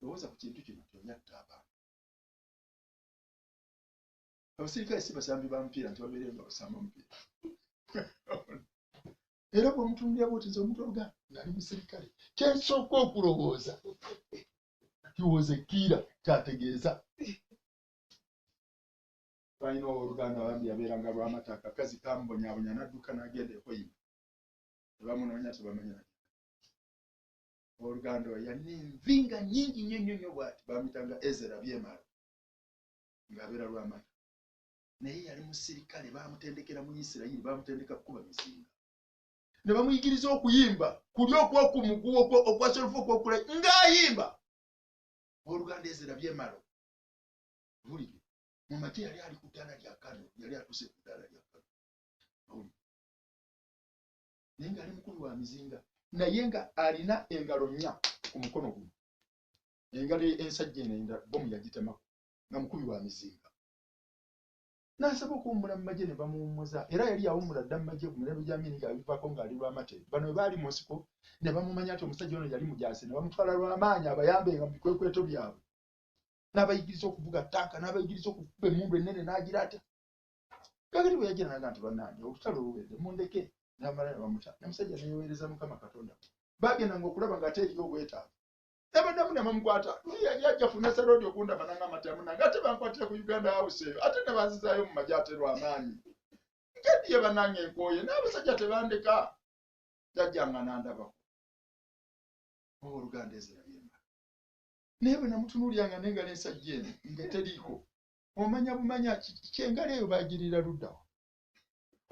lowooza ku kintu kino nti oyatta abantu. Abasirikale si basambi ba mupiira nti babeereyo nga basamba mupiira. Era bw'omutunulira bwoti, nze omuntu oluga nali musirikale, kyensooka okulowooza he was a killer. Kyategeeza balina owooluganda bambi yabeeranga lwamata, akakazi kamubonyabonya n'adduka n'agenda ekoyima, tebamunoonya, tebamanya. Owooluganda oyo yalina envi nga nnyingi nnyo nnyo nnyo bw'ati, bamuyitanga Ezera Byemalo ng'abeera lwamata, naye yali musirikale, bamutendekera mu Isirayiri, bamutendeka kukuba mizinga ne bamuyigiriza okuyimba kuli okwokumuguwa okwa solufu okwokula ng'ayimba. Owooluganda Ezera Byemalo, owulidde? Mu magye yali ali ku ddaala lya kano, yali atuuse ku ddaala lya kano. Naye ng'ali mukulu wa mizinga, naye nga alina engalo nnya ku mukono guno. Engalo ensajja eno endala bomu yagitemako nga mukubi wa mizinga. N'asaba okuwummula mu magye ne bamuwummuza era yali yawummula dda mu magye ku mirembe gya Amini ng'abivaako ng'ali Lwamate. Bano bwe baali mu nsiko ne bamumanya nti omusajja ono yali mujaasi ne bamutwala lw'amaanyi abayambenga mu bikwekweto byabwe. N'abayigiriza okuvuga ttanka, n'abayigiriza okukuba emmundu ennene n'agira atya. Kaakati bwe yagira n'agamba nti bannange olutalo luwedde mundeke n'amala ne bamuta. Ne musajja ne yeeweereza Mukama Katonda we. Baagendanga okulaba ng'ate eriyo obwetaavu. Nabaddamu ne bamukwata. Luli yali ajja ku Nasser Road okundaba n'angamba nti munange ate bankwatira ku Uganda House eyo ate ne banzizaayo mu magye ate lw'amaanyi. Nkaddiye bannange nkooye n'abasajja tebandeka. Yajjanga n'andabako. Owooluganda Ezra Byemba. Naye bwe namutunuuliranga n'engalo ensajja eno nga teriiko. Omanya bumanya kiki engalo eyo baagiriira ludda wa?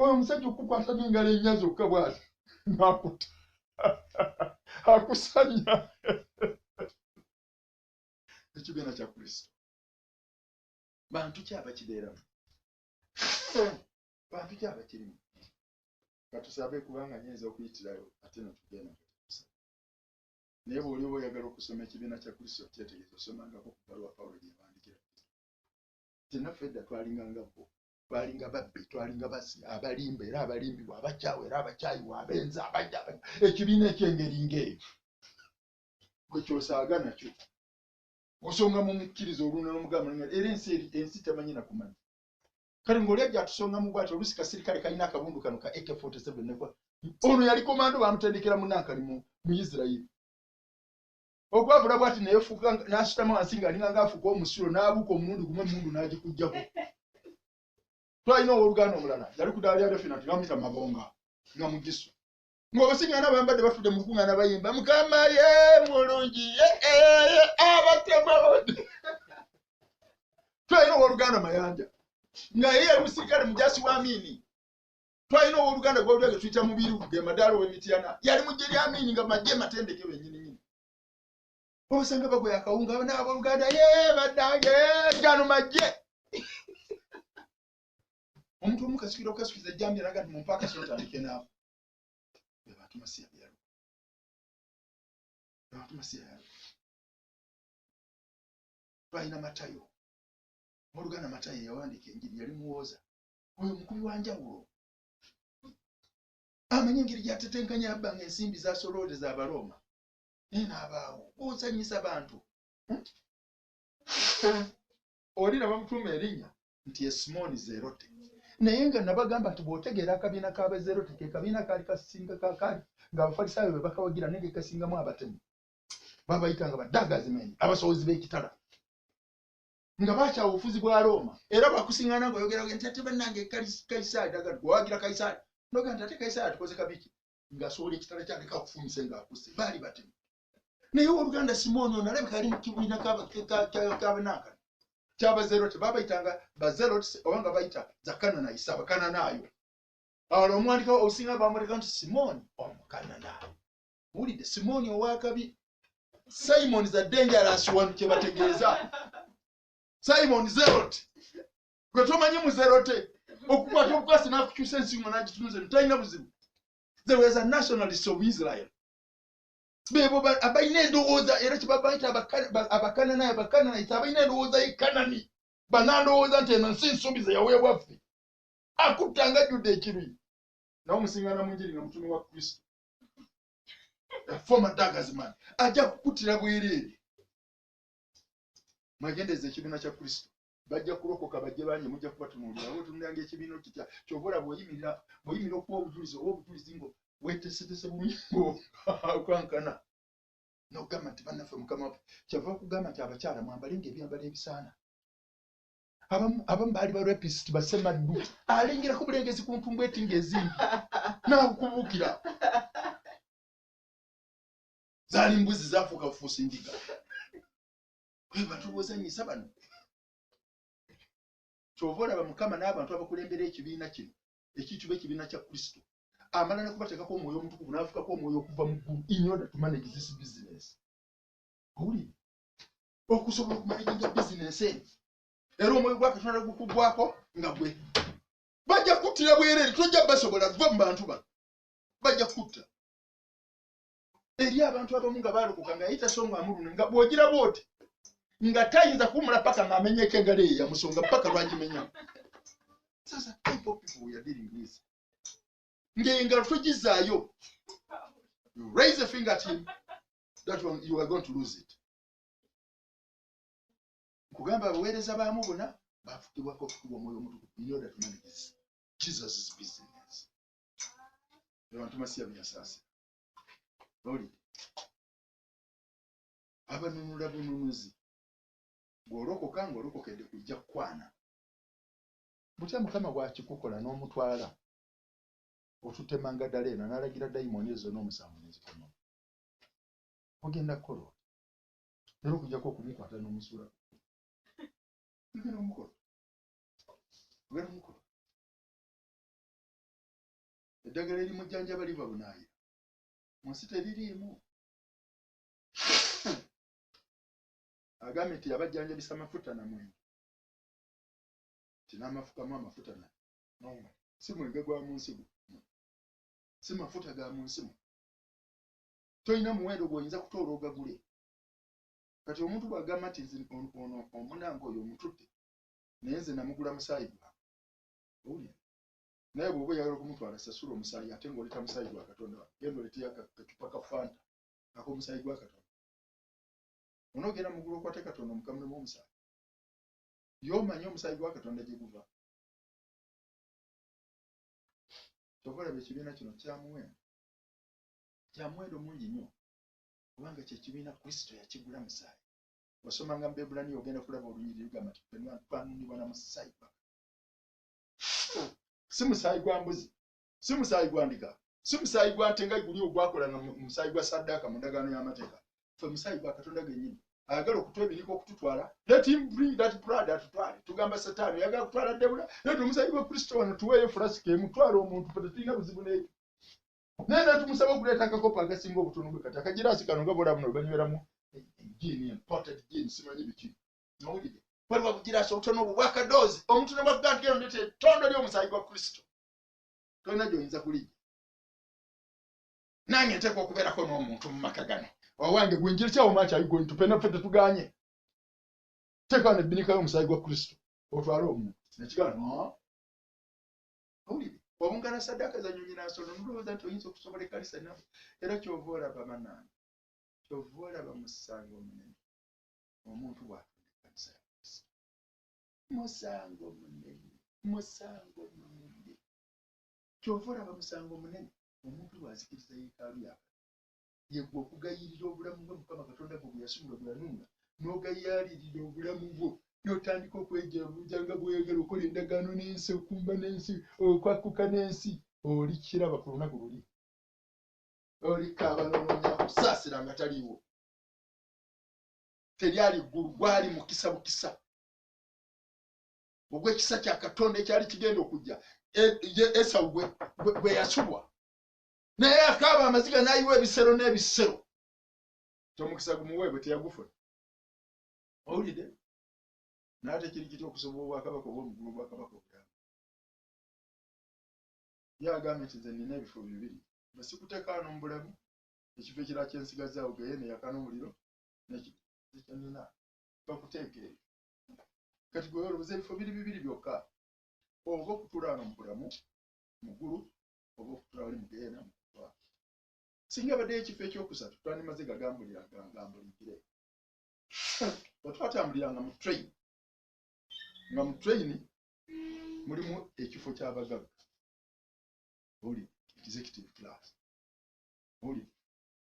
Oyo omusajja okukwata n'engalo ennya zokka bw'ati n'akutta. Akusanya. Ekibiina kya Kristo. Bantu ki abakibeeramu? Bantu ki abakirimu? Katusabe kubanga nyinza okuyitirayo ate ne tugenda. Naye bw'oli oba oyagala okusoma ekibiina kya Kristo okyetegereza osomangako ku bbaluwa Pawulo gye yawandiikira Tito. Nti naffe edda twalinga nga bo, twalinga babbi, twalinga bassi, abalimba era abalimbibwa, abakyawa era abakyayiwa, abenzi, abajja, ekibiina eky'engeri ng'eyo. Gwe ky'osaaga nakyo. Osonga mu mukkiriza oluna n'omugamba era ensi eri ensi temanyi na kumanya. Kale ng'oli ajja atusongamu bw'ati oluusi kasirikale kalina akabundu kano ka AK47 nekwa ono yali komando bamutendekera mu nankali mu mu Isiraeri. Okwavula bw'ati neyefuuka n'asutama wansi ng'alinga ng'afuuka omusulo n'abuuka omulundi gumu emmundu n'agikuggyako. Twalina owooluganda omulala yali ku ddaala lya Refinant bamuyita Mabonga nga mugisu. Ng'obasingana bambadde batudde mu lukuŋŋaana bayimba Mukama ye mulungi ye abatemu abadde. Twalina owooluganda Mayanja nga ye yali musirikale mujaasi wa Amini. Twalina owooluganda gwawulira ge tuyita Mubiru ge madaala ow'e Mityana yali mu ggye lya Amini nga magye matendeke bennyini nnyini. Obasanga bagoya akawunga n'abooluganda ye bannange gano magye. Omuntu omu kasukira okukasukiza ejjambiya naga nti mumpe akasolo tandike naawe. Be bantu Masiya be yalokola. Be bantu Masiya yalokola. Twalina Matayo. Owooluganda Matayo eyawandiika enjiri yali muwooza. Oyo mukubi wa njawulo. Amanyi engeri gy'atetenkanya yabbanga ensimbi z'asolooleza Abalooma. Naye n'abaawo. Ozannyisa bantu. Oli ne bamutuuma erinnya nti ye Simooni Zerote. Naye nga nabagamba nti bw'otegeera akabiina k'Abazerote ke kabiina kaali kasinga kaali ng'Abafalisaayo be bakawagira naye ke kasingamu abatemu. Babayitanga ba daggers-men, abasowozi b'ekitala. Nga bakyawa obufuzi bwa Rooma era bwakusiŋŋaana ng'oyogera nti ate bannange Kayisaali daga gwe Kayisaali. N'ogamba nti ate Kayisaali atukoze kabi ki? Ng'asowola ekitala kye aleka akufumise ng'akusse. Baali batemu. Naye owooluganda Simooni ono alabika yali mu kibiina ky'abanankani ky'Abazerote babayitanga Bazerotes oba nga bayita Zakananayisi Abakananaayo. Awala omuwandika obusinga bamuleka nti Simooni Omukananaayo. Wulidde Simooni ow'akabi. Simon is a dangerous one kye bategeeza. Simon Zerote. Gwe tomanyi Muzerote. Okukwata obukwasi n'akukyusa ensingo n'agitunuza eno talina buzibu. There was a nationalist of Israel. Bebo abalina endowooza era kye babayita Abakananaayo, Abakananayisi abalina endowooza y'e Kanani. Banandowooza nti eno nsi nsuubize yaweebwa ffe. Akutta ng'ajjudde ekiruyi. Nawe omusingana mu njiri nga mutume wa Kristo. A former daggers man. Ajja kukuttira bwereere. Mwegendereze ekibiina kya Kristo. Bajja kulokoka bajje bangi mujja kubatunuulira. Oba otunuulira ng'ekibiina okitya. Ky'ova olaba bw'oyimirira bw'oyimirira okuwa obujulizi oba obujulizi ngo weeteeseteese bulungi ng'okankana. N'okugamba nti bannaffe Mukama waffe. Kyava akugamba nti abakyala mwambalenga ebyambalo ebisaana. Abamu abamu baali ba rapist basemaddu. Alengerako bulengezi ku ntumbu eti ng'ezimbi. N'akubuukira. Zaali mbuzi zaafuuka bufuusi ndiga. Bwe batubuuzannyisa bano. Ky'ova olaba Mukama n'abantu abakulembera ekibiina kino ekiyitibwa ekibiina kya Kristo amala ne kubateekako omwoyo omutukuvu n'afukako omwoyo okuva mu ggulu in order to manage this business. Owulire? Okusobola okumanaginga bizinensi eno. Era omwoyo gwa Katonda gukugwako nga gwe. Bajja kuttira bwereere, tojja basobola kuva mu bantu bano. Bajja kutta. Eri abantu abamu nga baalokoka nga yayita songa amulune nga bw'ogira bw'oti nga tayinza kuwummula paka ng'amenyeko engalo eyo yamusonga paka lwagimenya. Sasa type of people we are dealing with. Ng'engalo togizaayo. You raise a finger at him, that one you are going to lose it. Nkugamba abaweereza baamu bonna baafukibwako okukubwa omwoyo omutukuvu in order to manage this Jesus' business. Abantu Masiya bye yasaasira. Owulidde? Abanunula bununuzi. Bw'olokoka ng'olokokedde kujja kukwana. Butya Mukama bw'akikukola n'omutwala otutte Magadaleena n'alagira dayimooni ezo zonna omusanvu ne zikomawo. Ogenda kukola otya? Era okujjako okumukwata n'omusuula ku kkubo. Ogenda kumukola. Ogenda kumukola. Eddagala erimujjanjaba liva bunaayira. Mu nsi teririimu. Agambye nti yabajjanjabisa mafuta na mwenge. Nti n'amafukamu amafuta na n'omwenge. Si mwenge gwa mu nsi guno. Si mafuta ga mu nsi muno. Tolina muwendo gw'oyinza kutoola ogagule. Kati omuntu bw'agamba nti nze ono omunange oyo omututte naye nze namugula musaayi gwange. Owulira? Naye bw'oba oyagala okumutwala sasula omusaayi ate ng'oleeta musaayi gwa Katonda. Genda oleeteyo akacupa ka Fanta ak'omusaayi gwa Katonda. Onoogenda mu ggulu okwate Katonda omukamulemu omusaayi? Ye omanyi omusaayi gwa Katonda gye guva? Kyova olaba ekibiina kino kya muwendo. Kya muwendo mungi nnyo kubanga kye kibiina Kristo yakigula musaayi. Osomanga mu Bebbulaniya ogenda kulaba olunyiriri lugamba nti ffenna twanunibwa na musaayi gwa si musaayi gwa mbuzi, si musaayi gwa ndiga, si musaayi gwa nte nga guli ogwakolanga mu musaayi gwa ssaddaaka mu ndagaano y'amateeka. Ffe musaayi gwa Katonda gennyini. Ayagala okutwebinika okututwala, let him bring that blood atutwale. Tugamba Setaani oyagala kutwala Debula, leeta omusaayi gwa Kristo wano tuweeyo fulasika emu, twala omuntu, ffe tetulina buzibu n'ekyo. Naye natumusaba okuleeta akakopo akasinga obutono bwe kati akagiraasi kano nga bwolaba buno banyweramu gin, imported gin, simanyi biki. Owulidde? Waliwo obugiraasi obutono obwo bwakadoozi omuntu ne bwakugamba nti genda ondeete ettondo ly'omusaayi gwa Kristo, tolina gy'oyinza kulijja. Nange nteekwa okubeerako n'omuntu mu maka gano. Owange gwe njiri kyawo maaki are you going to pay? Naffe tetugaanye. Teeka wano ebbinika y'omusaayi gwa Kristo otwale omuntu. Nekigamba no. Owulire? Wabungana ssaddaaka za nnyonyi na nsolo n'olowooza nti oyinza okusobola ekkanisa ennamba. Era ky'ova olaba bannange, ky'ova olaba musango munene omuntu bw'atunda ekkanisa ya Kristo. Musango munene, musango munene. Ky'ova olaba musango munene omuntu bw'azikiriza yeekaalu ya Katonda. Ye ggwe okugayirira obulamu bwe Mukama Katonda gwe gwe yasumulula gwe yanunula, n'ogayaalirira obulamu bwo, n'otandika okwejabuja nga bw'oyagala okola endagaano n'ensi, okumba n'ensi, okwakkuka n'ensi, olikiraba ku lunaku luli. Olikaaba n'onoonya akusaasira nga taliiwo. Teryali ggulu, gwali mukisa bukisa ogw'ekisa kya Katonda ekyali kigenda okujja, Esawu gwe yasubwa. Naye akaaba amaziga n'ayiwa ebisero n'ebisero. Omukisa gumuweebwe teyagufuna. Owulidde? Naye ate kiri kitya okusoma obwakabaka obw'omu ggulu obwakabaka obulamba? Ye agambye nti nze nnina ebifo bibiri. Bwe sikuteeka wano mu bulamu, ekifo ekirala kye nsigazzaawo ggeyeena eyaka n'omuliro n'ekyo kye nnina bakuteeka eyo. Kati gwe olowooza ebifo biri bibiri byokka, oba okutuula wano mu bulamu mu ggulu oba okutuula wali mu ggeyeena mu kufa. Singa abaddeyo ekifo ekyokusatu twandimaze gagambulira gambuligire. Bwe twatambuliranga mu train, nga mu train mulimu ekifo ky'abagagga, oli executive class, oli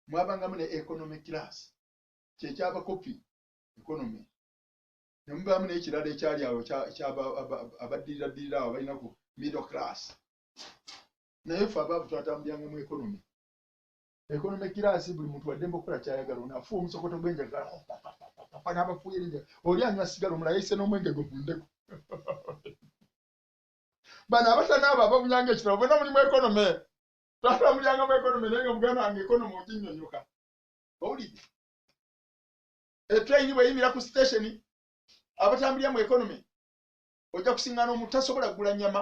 mwabangamu ne economy class, kyekyabakopi economy, ne mubaamu n'ekirala ekyali awo abaddirira awo abalina ku middle class. Naye ffe abaavu twatambuliranga mu economy. Economy class buli muntu waddembe okukola kyayagala, ono afuuwa omusokoto gw'enjaga n'abafuuyira enjaga, oli anywa sigala, omulala yayise n'omwenge gwe mu ndeku. Bano abatanaaba ababunyanga ekitabo bonna mulimu economy. Twatambuliranga mu economy naye nga muganda wange economy oginnyonnyoka. Owulidde? Etrain bw'eyimira ku station abatambulira mu economy Ojja kusiŋŋaana omuntu tasobola kugula nnyama,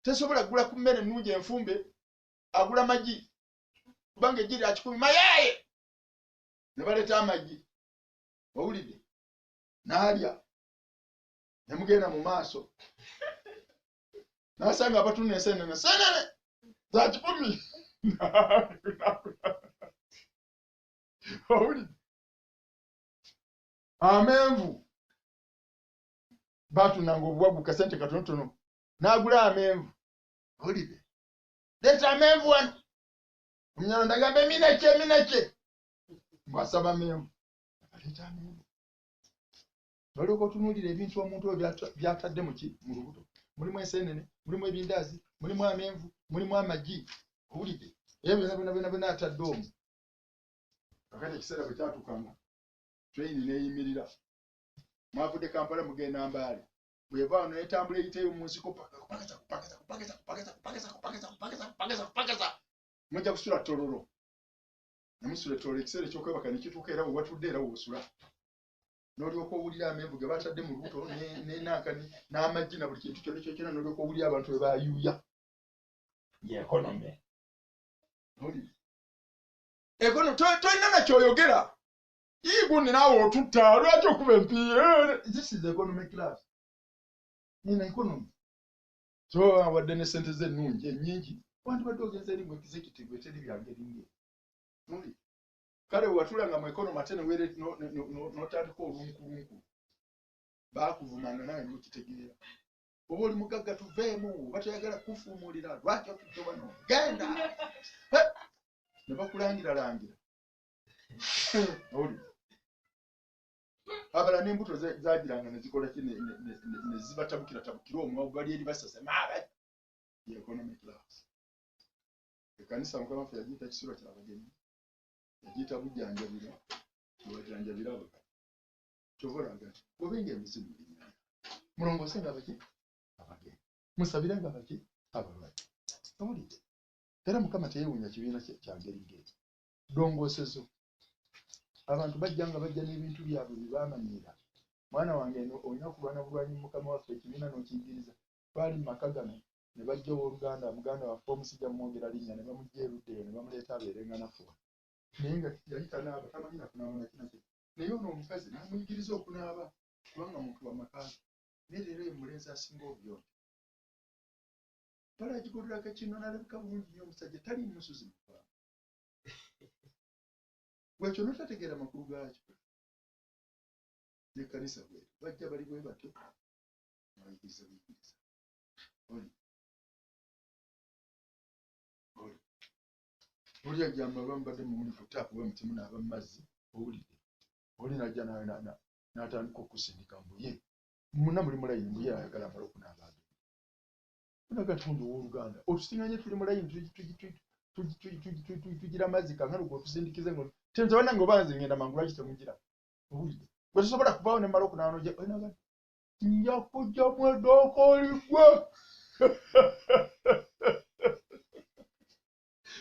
tasobola kugula ku mmere ennungi enfumbe, agula magi kubanga eggi lya 1,000 mayaaye ne baleeta amagi. Owulidde? N'alya ne mugenda mu maaso n'asanga abatunda ensenene, senene za 1,000. Owulidde? Amenvu baatundanga obuwagu kasente katonotono, n'agula amenvu. Owulidde? Leeta amenvu wano. Omunyarwanda agamba emineke, emineke, ng'asaba amenvu. Aleeta amenvu. Olyoka otunuulira ebintu omuntu oyo by'atadde mu ki mu lubuto. Mulimu ensenene, mulimu ebindaazi, mulimu amenvu, mulimu amagi. Owulidde? Ebyo byonna byonna byonna byonna atadde omwo. Kakati ekiseera bwe kyatuukanga, train n'eyimirira. Mwavudde Kampala mugenda Mbale. Bw'eva wano n'etambula eyiteeyo mu nsiko paka kupakasa kupakasa kupakasa kupakasa kupakasa kupakasa kupakasa kupakasa kupakasa. Mujja kusula Tororo. Ne musula Tororo ekiseera eky'okwebaka ne kituuka era we watudde era w'osula. N'olyoka owulira amenvu ge batadde mu lubuto n'enankani n'amagi na buli kintu kyonna kyonna, n'olyoka owulira abantu bwe bayuuya. Ye economy. Owulira? Economy tolina na ky'oyogera. Gundi naawe otutta lwaki okuba empiira? This is the economy class. Nina economy. So wadde ne ssente ze ennungi ennyingi wandibadde ogenze eri mu executive eteri bya ngeri ng'eyo. Owulira? Kale watulanga mu economy ate n'otandika olunkulunku. Baakuvumanga nawe n'okitegeera. Oba oli mugagga tuveemu, oba toyagala kufuumulira, lwaki otudde wano? Genda! Ne bakulangiralangira. Owulira? Abalala n'embuto zaagiranga ne zikola ki ne zibatabukiratabukira omwo bali eri basase maaba. Ye economy class. Ekkanisa Mukama waffe yagiyita kisulo ky'abagenyi, yagiyita bujjanjabiro, webajanjabira abakadde. Kyova olaga nti gobenga emizimu mu linnya lyange, mulongoose nga baki abagenyi, musabire nga baki abalwadde. Owulidde? Era Mukama teyeewuunya kibiina kya ngeri ng'ekyo. Ddongoosezo. Abantu bajja nga bajja n'ebintu byabwe bye baamanyiira. Mwana wange eno olina kulwana bulwanyi mu Mukama waffe ekibiina n'okiyigiriza. Twali mu maka gano ne bajja owooluganda muganda waffe omusijja mmwogera linnya ne bamuggya erudda eyo ne bamuleeta abeerenga naffe wano. Naye nga yali tanaaba, tamanyi na kunaaba na kina kye. Naye ono omukazi n'amuyigiriza okunaaba kubanga muntu wa maka ge. Naye leero ye mulenzi asinga obuyonjo. Mpale agigololako kino n'alabika bulungi nnyo omusajja taliimu musuzi mu ggwanga. Gwe ekyo n'otategeera makulu gaakyo. N'ekkanisa bw'etyo bajja bali bwe batyo n'abayigiriza buyigiriza. Oli oli oli ajja mba mbadde mumuli ku taapu bwe muti munaaba mu mazzi owulidde. Oli n'ajja n'atandika okusindika mbu ye munna muli mu layini mbu ye ayagala amale okunaaba agende. Onaga nti owooluganda otusiŋŋanye tuli mu layini tugira amazzi kaakano gwe otusindikize ngo tenze bannange oba nze ngenda mangu lwaki temugira. Owulidde? Gwe tosobola kuvaawo ne mmala okunaaba n'ojja onaga nja kujjamu eddookoli ggwe.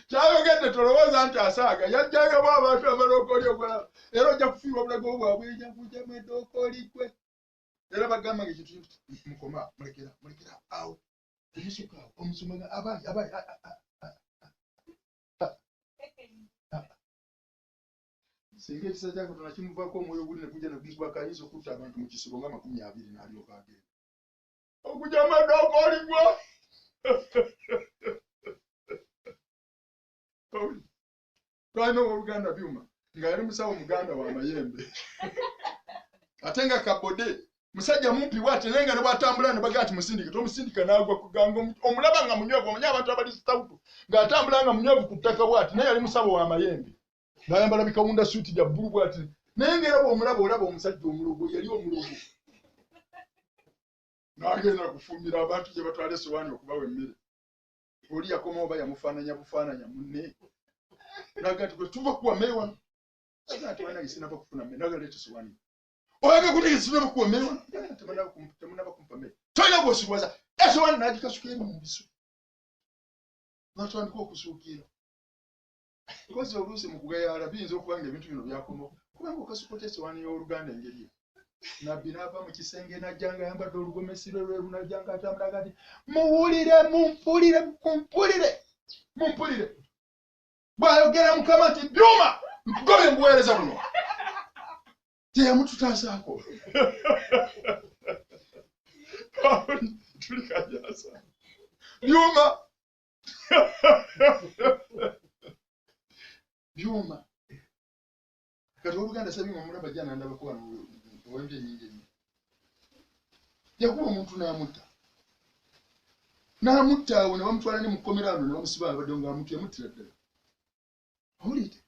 Kyayogedde tolowooza nti asaaga yajjangamu abantu abalookoli okulaba era ojja kufiirwa obulago bwabwe nja kujjamu eddookoli ggwe. Era bagamba nga ekintu mukoma mulekera mulekera awo temusuka awo omusumba nga abayi abayi singa ekisa kya Katonda kimuvaako omwoyo guli ne gujja ne gumukubako ayinza okutta abantu mu kisibo nga 20 n'alyoka agenda. Okujjamu eddookoli ggwe. Twalina owooluganda Byuma nga yali musawo muganda wa mayembe ate nga kabode musajja mumpi bw'ati naye nga ne bw'atambula ne bagamba nti musindike tomusindika n'agwa kuganga omulaba nga munywevu omanyi abantu abali sitawutu ng'atambula nga munywevu ku ttaka bw'ati naye yali musawo wa mayembe n'ayambala bikawunda suuti bya bbulu bw'ati naye ng'era bw'omulaba olaba omusajja omulogo yali omulogo n'agenda kufumbira abantu gye batwala essowaani okubawa emmere. Oli yakomawo oba yamufaananya bufaananya munne n'agamba nti gwe tuva kuwa mmere wano. Agamba nti bannange sinnava kufuna mmere n'agamba leeta essowaani. Oyaga kutegeeza sinnava kuwa mmere wano. Agamba temunnaba kumpa mmere. Tolina gw'osirwaza. Essowaani n'agikasuka eri mu bisu. N'atandika okusuukira. Kozi oluusi mu kugayaala biyinza okuba ng'ebintu bino byakomawo kubanga okasuka otya essowaani y'oluganda engeri eyo. Nabbi n'ava mu kisenge n'ajja ng'ayambadde olugomesi lwe lweru, n'ajja ng'atambula kati, muwulire, mumpulire, mumpulire, mumpulire. Bw'ayogera Mukama nti Byuma, nkugobye mu buweereza buno. Teyamututaasaako. Tuli kajasa. Byuma. Byuma. Kati oluganda Ssebyuma omulaba ajja n'andabako wano ow'envi ennyingi ennyo. Yakuba omuntu n'amutta. N'amutta awo ne bamutwala ne mu kkomera wano ne bamusiba abadde ng'amuntu yamuttira ddala. Owulidde?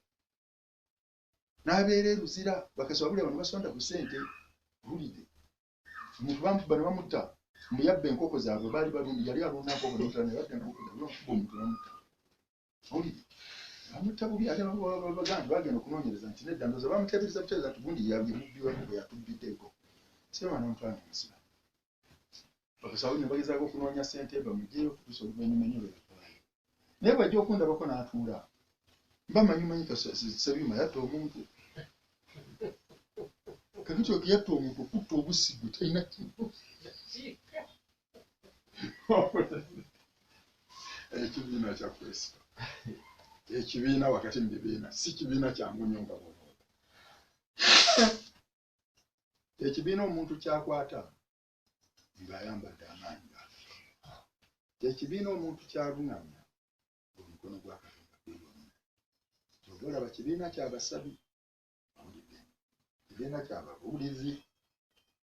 N'abeera e Luzira, bakaswabulira bano basonda ku ssente. Owulidde? Omuntu bamukuba ne bamutta. Mbu yabba enkoko zaabwe, baali balundi, yali alunda nkoko ne bamutwala ne badda enkoko zaabwe, bamukuba omuntu ne bamutta. Owulidde? Bamutta bubi, ate bagamba nti bagenda okunoonyereza nti nedda, ndowooza bamuteebereza buteebereza nti gundi ye mubbi w'enkoko yatubbidde enkoko. Ssebyuma n'amutwala ne bamusiba. Bakaswabuli ne bagezaako okunoonya ssente bamuggyeyo okutuusa oluvannyuma ennyo lwe yavaayo. Naye bw'ajja okundabako n'atuula, mba mmanyi manyi Ssebyuma yatta omuntu. Kakati oyo yatta omuntu okutta obussi gwe talina kintu. Ekibiina kya Kristo, ekibiina wakati mu bibiina, si kibiina kyangu nnyo nga bw'olowooza. Ekibiina omuntu ky'akwata ng'ayambadde amaanyi ga Katonda. Ekibiina omuntu ky'aluŋŋamya ng'omukono gwa Katonda guli wamu naye. Ky'ova olaba kibiina kya basabi, owulidde, kibiina kya babuulizi,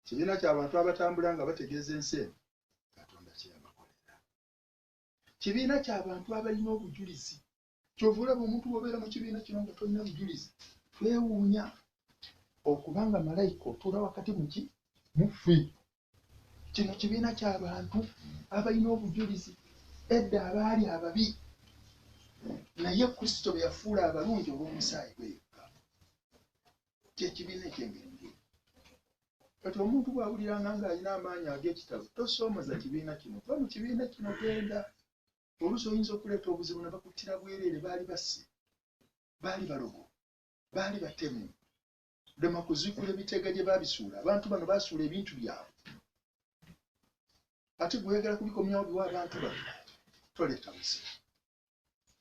kibiina kya bantu abatambula nga bategeeza ensi eno Katonda kye yabakolera. Kibiina kya bantu abalina obujulizi. Ky'ova olaba omuntu bw'obeera mu kibiina kino nga tolina bujulizi, twewuunya okuba nga malayika otuula wakati mu ki? Mu ffe. Kino kibiina kya bantu abalina obujulizi. Edda abaali ababi, naye Kristo be yafuula abalungi olw'omusaayi gwe yekka. Kye kibiina eky'engeri ng'eyo. Kati omuntu bw'awuliranga ng'alina amaanyi ag'ekitalo, tosoomoza kibiina kino. Va mu kibiina kino genda. Oluusi oyinza okuleeta obuzibu ne bakuttira bwereere. Baali bassi, baali balogo, baali batemu. Lema kuziikula ebiteega gye baabisuula. Abantu bano baasuula ebintu byabwe. Ate gwe oyagala kubikomyawo biwe abantu bano. Toleeta buzibu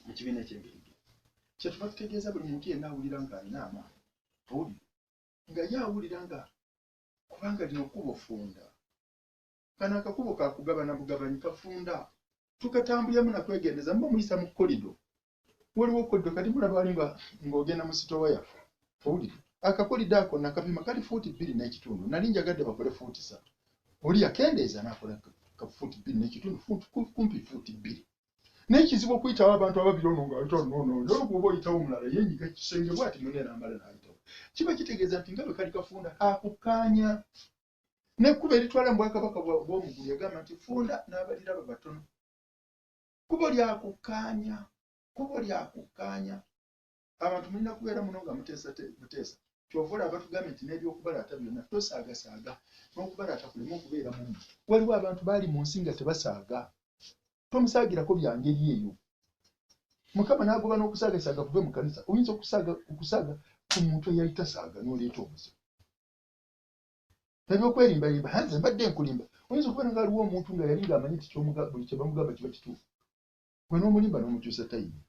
mu kibiina eky'engeri ng'eyo. Kye tuva tutegeeza buli muntu yenna awulira ng'alina amaanyi. Owulidde? Nga ye awulira nga kubanga lino kkubo ffunda. Kano akakubo ka kugabana bugabanyi, kafunda. Tukatambuliramu na kwegendereza. Muba muyisa mu kolido. Waliwo kolido kati mulaba wali nga ng'ogenda mu sitoowa yaffe. Owulidde? Akakolido ako nakapima kali fuuti bbiri n'ekitundu. Nali njagadde bakole fuuti ssatu. Oli yakendeeza n'akola ka fuuti bbiri n'ekitundu, kumpi fuuti bbiri. Naye kizibu okuyitawo abantu ababiri ono ng'ayita ono ono ono bw'oba oyitawo omulala yeenyiga ekisenge bw'ati munne n'amala n'ayitawo. Kiba kitegeeza nti nga bwe kali kafunda kakukkaanya. N'ekkubo eritwala mu bwakabaka bw'omu ggulu yagamba nti ffunda n'abaliraba batono. Kkubo lya kukkaanya, kkubo lya kukkaanya. Abantu mulina kubeera muno nga muteesa buteesa. Ky'ova olaba batugambye nti n'eby'okubalaata byonna tosaagasaaga, n'okubalaata kuleme okubeera mu mmwe. Waliwo abantu baali mu nsi nga tebasaaga. Tomusaagirako bya ngeri eyo. Mukama n'agoba n'okusaagasaaga kuve mu kkanisa. Oyinza okusaaga okusaaga ku muntu eyali tasaaga n'oleeta obuzibu. Eby'okwerimbarimba, ha nze mbadde nkulimba. Oyinza okubeera nga waliwo omuntu nga yali ng'amanyi nti buli kye bamugamba kiba kituufu. Gwe n'omulimba n'omukyusa tayini.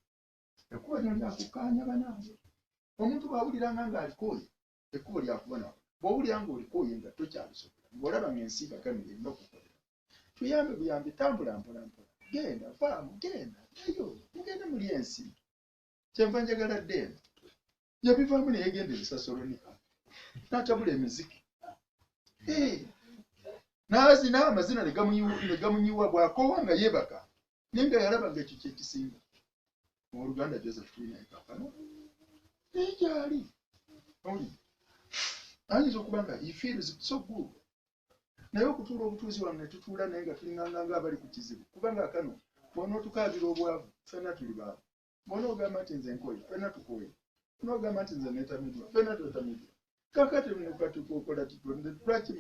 Ekkubo lino lya kukkaanya banange. Omuntu bw'awuliranga ng'alikooye, ekkubo lya kubonaabona. Bw'owulira ng'olikooye nga tokyalisobola, ng'olaba ng'ensi kaakano erina okukukolera. Tuyambe buyambi, tambula mpola mpola. Genda, vaamu, genda, ddayo, mugende mulye ensi. Kyenva njagala dde eno. Yabivaamu ne yeegenda e Busasolonika, n'atabula emiziki. Eh, n'azina amazina ne gamunyiwa, bw'akoowa nga yeebaka, naye nga yalaba nga ekyo kye kisinga. Owooluganda Joseph tuli naye kaakano, naye gy'ali. Owulidde? Ayinza okuba nga he feels so good. Naye okutuula obutuuzi wano ne tutuula naye nga tulinganga ng'abali ku kizibu, kubanga kaakano bw'onootukaabira obwavu, ffenna tuli baavu. Bw'onoogamba nti nze nkooye, ffenna tukooye. Bw'onoogamba nti nze neetamiddwa, ffenna twetamiddwa. Kaakati kati okola ki? Lwaki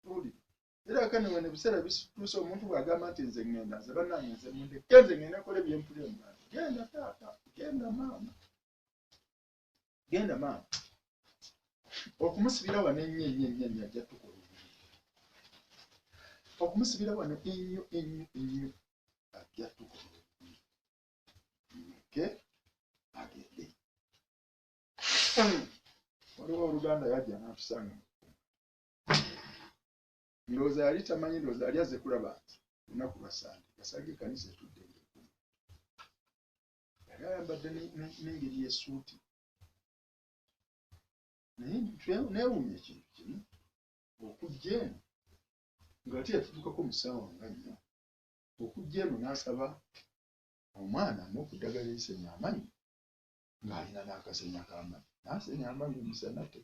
owulira? Era kaakano wano ebiseera bituuse omuntu bw'agamba nti nze ŋŋenda, nze bannange nze mundeke nze ŋŋende nkole bye mpulira mu bantu. Genda taata, genda maama, genda maama. Okumusibira wano ennyo ennyo ennyo ennyo ajja tukola obubi. Okumusibira wano ennyo ennyo ennyo ajja tukola obubi. Okay? Agende. Waliwo oluganda yajja n'atusanga. Ndowooza yali tamanyi, ndowooza yali azze kulaba nti lunaku lwa Ssande yasanga ekkanisa etudde ng'ekumi. Yali ayambadde n'engeri y'essuuti. Naye neewuunya ekintu kimu, okujja eno ng'ate yatutuukako mu ssaawa nga nnya, okujja eno n'asaba omwana amuwe ku ddagala erisenya amannyo ng'alina n'akasenya k'amannyo. N'asenya amannyo misana tte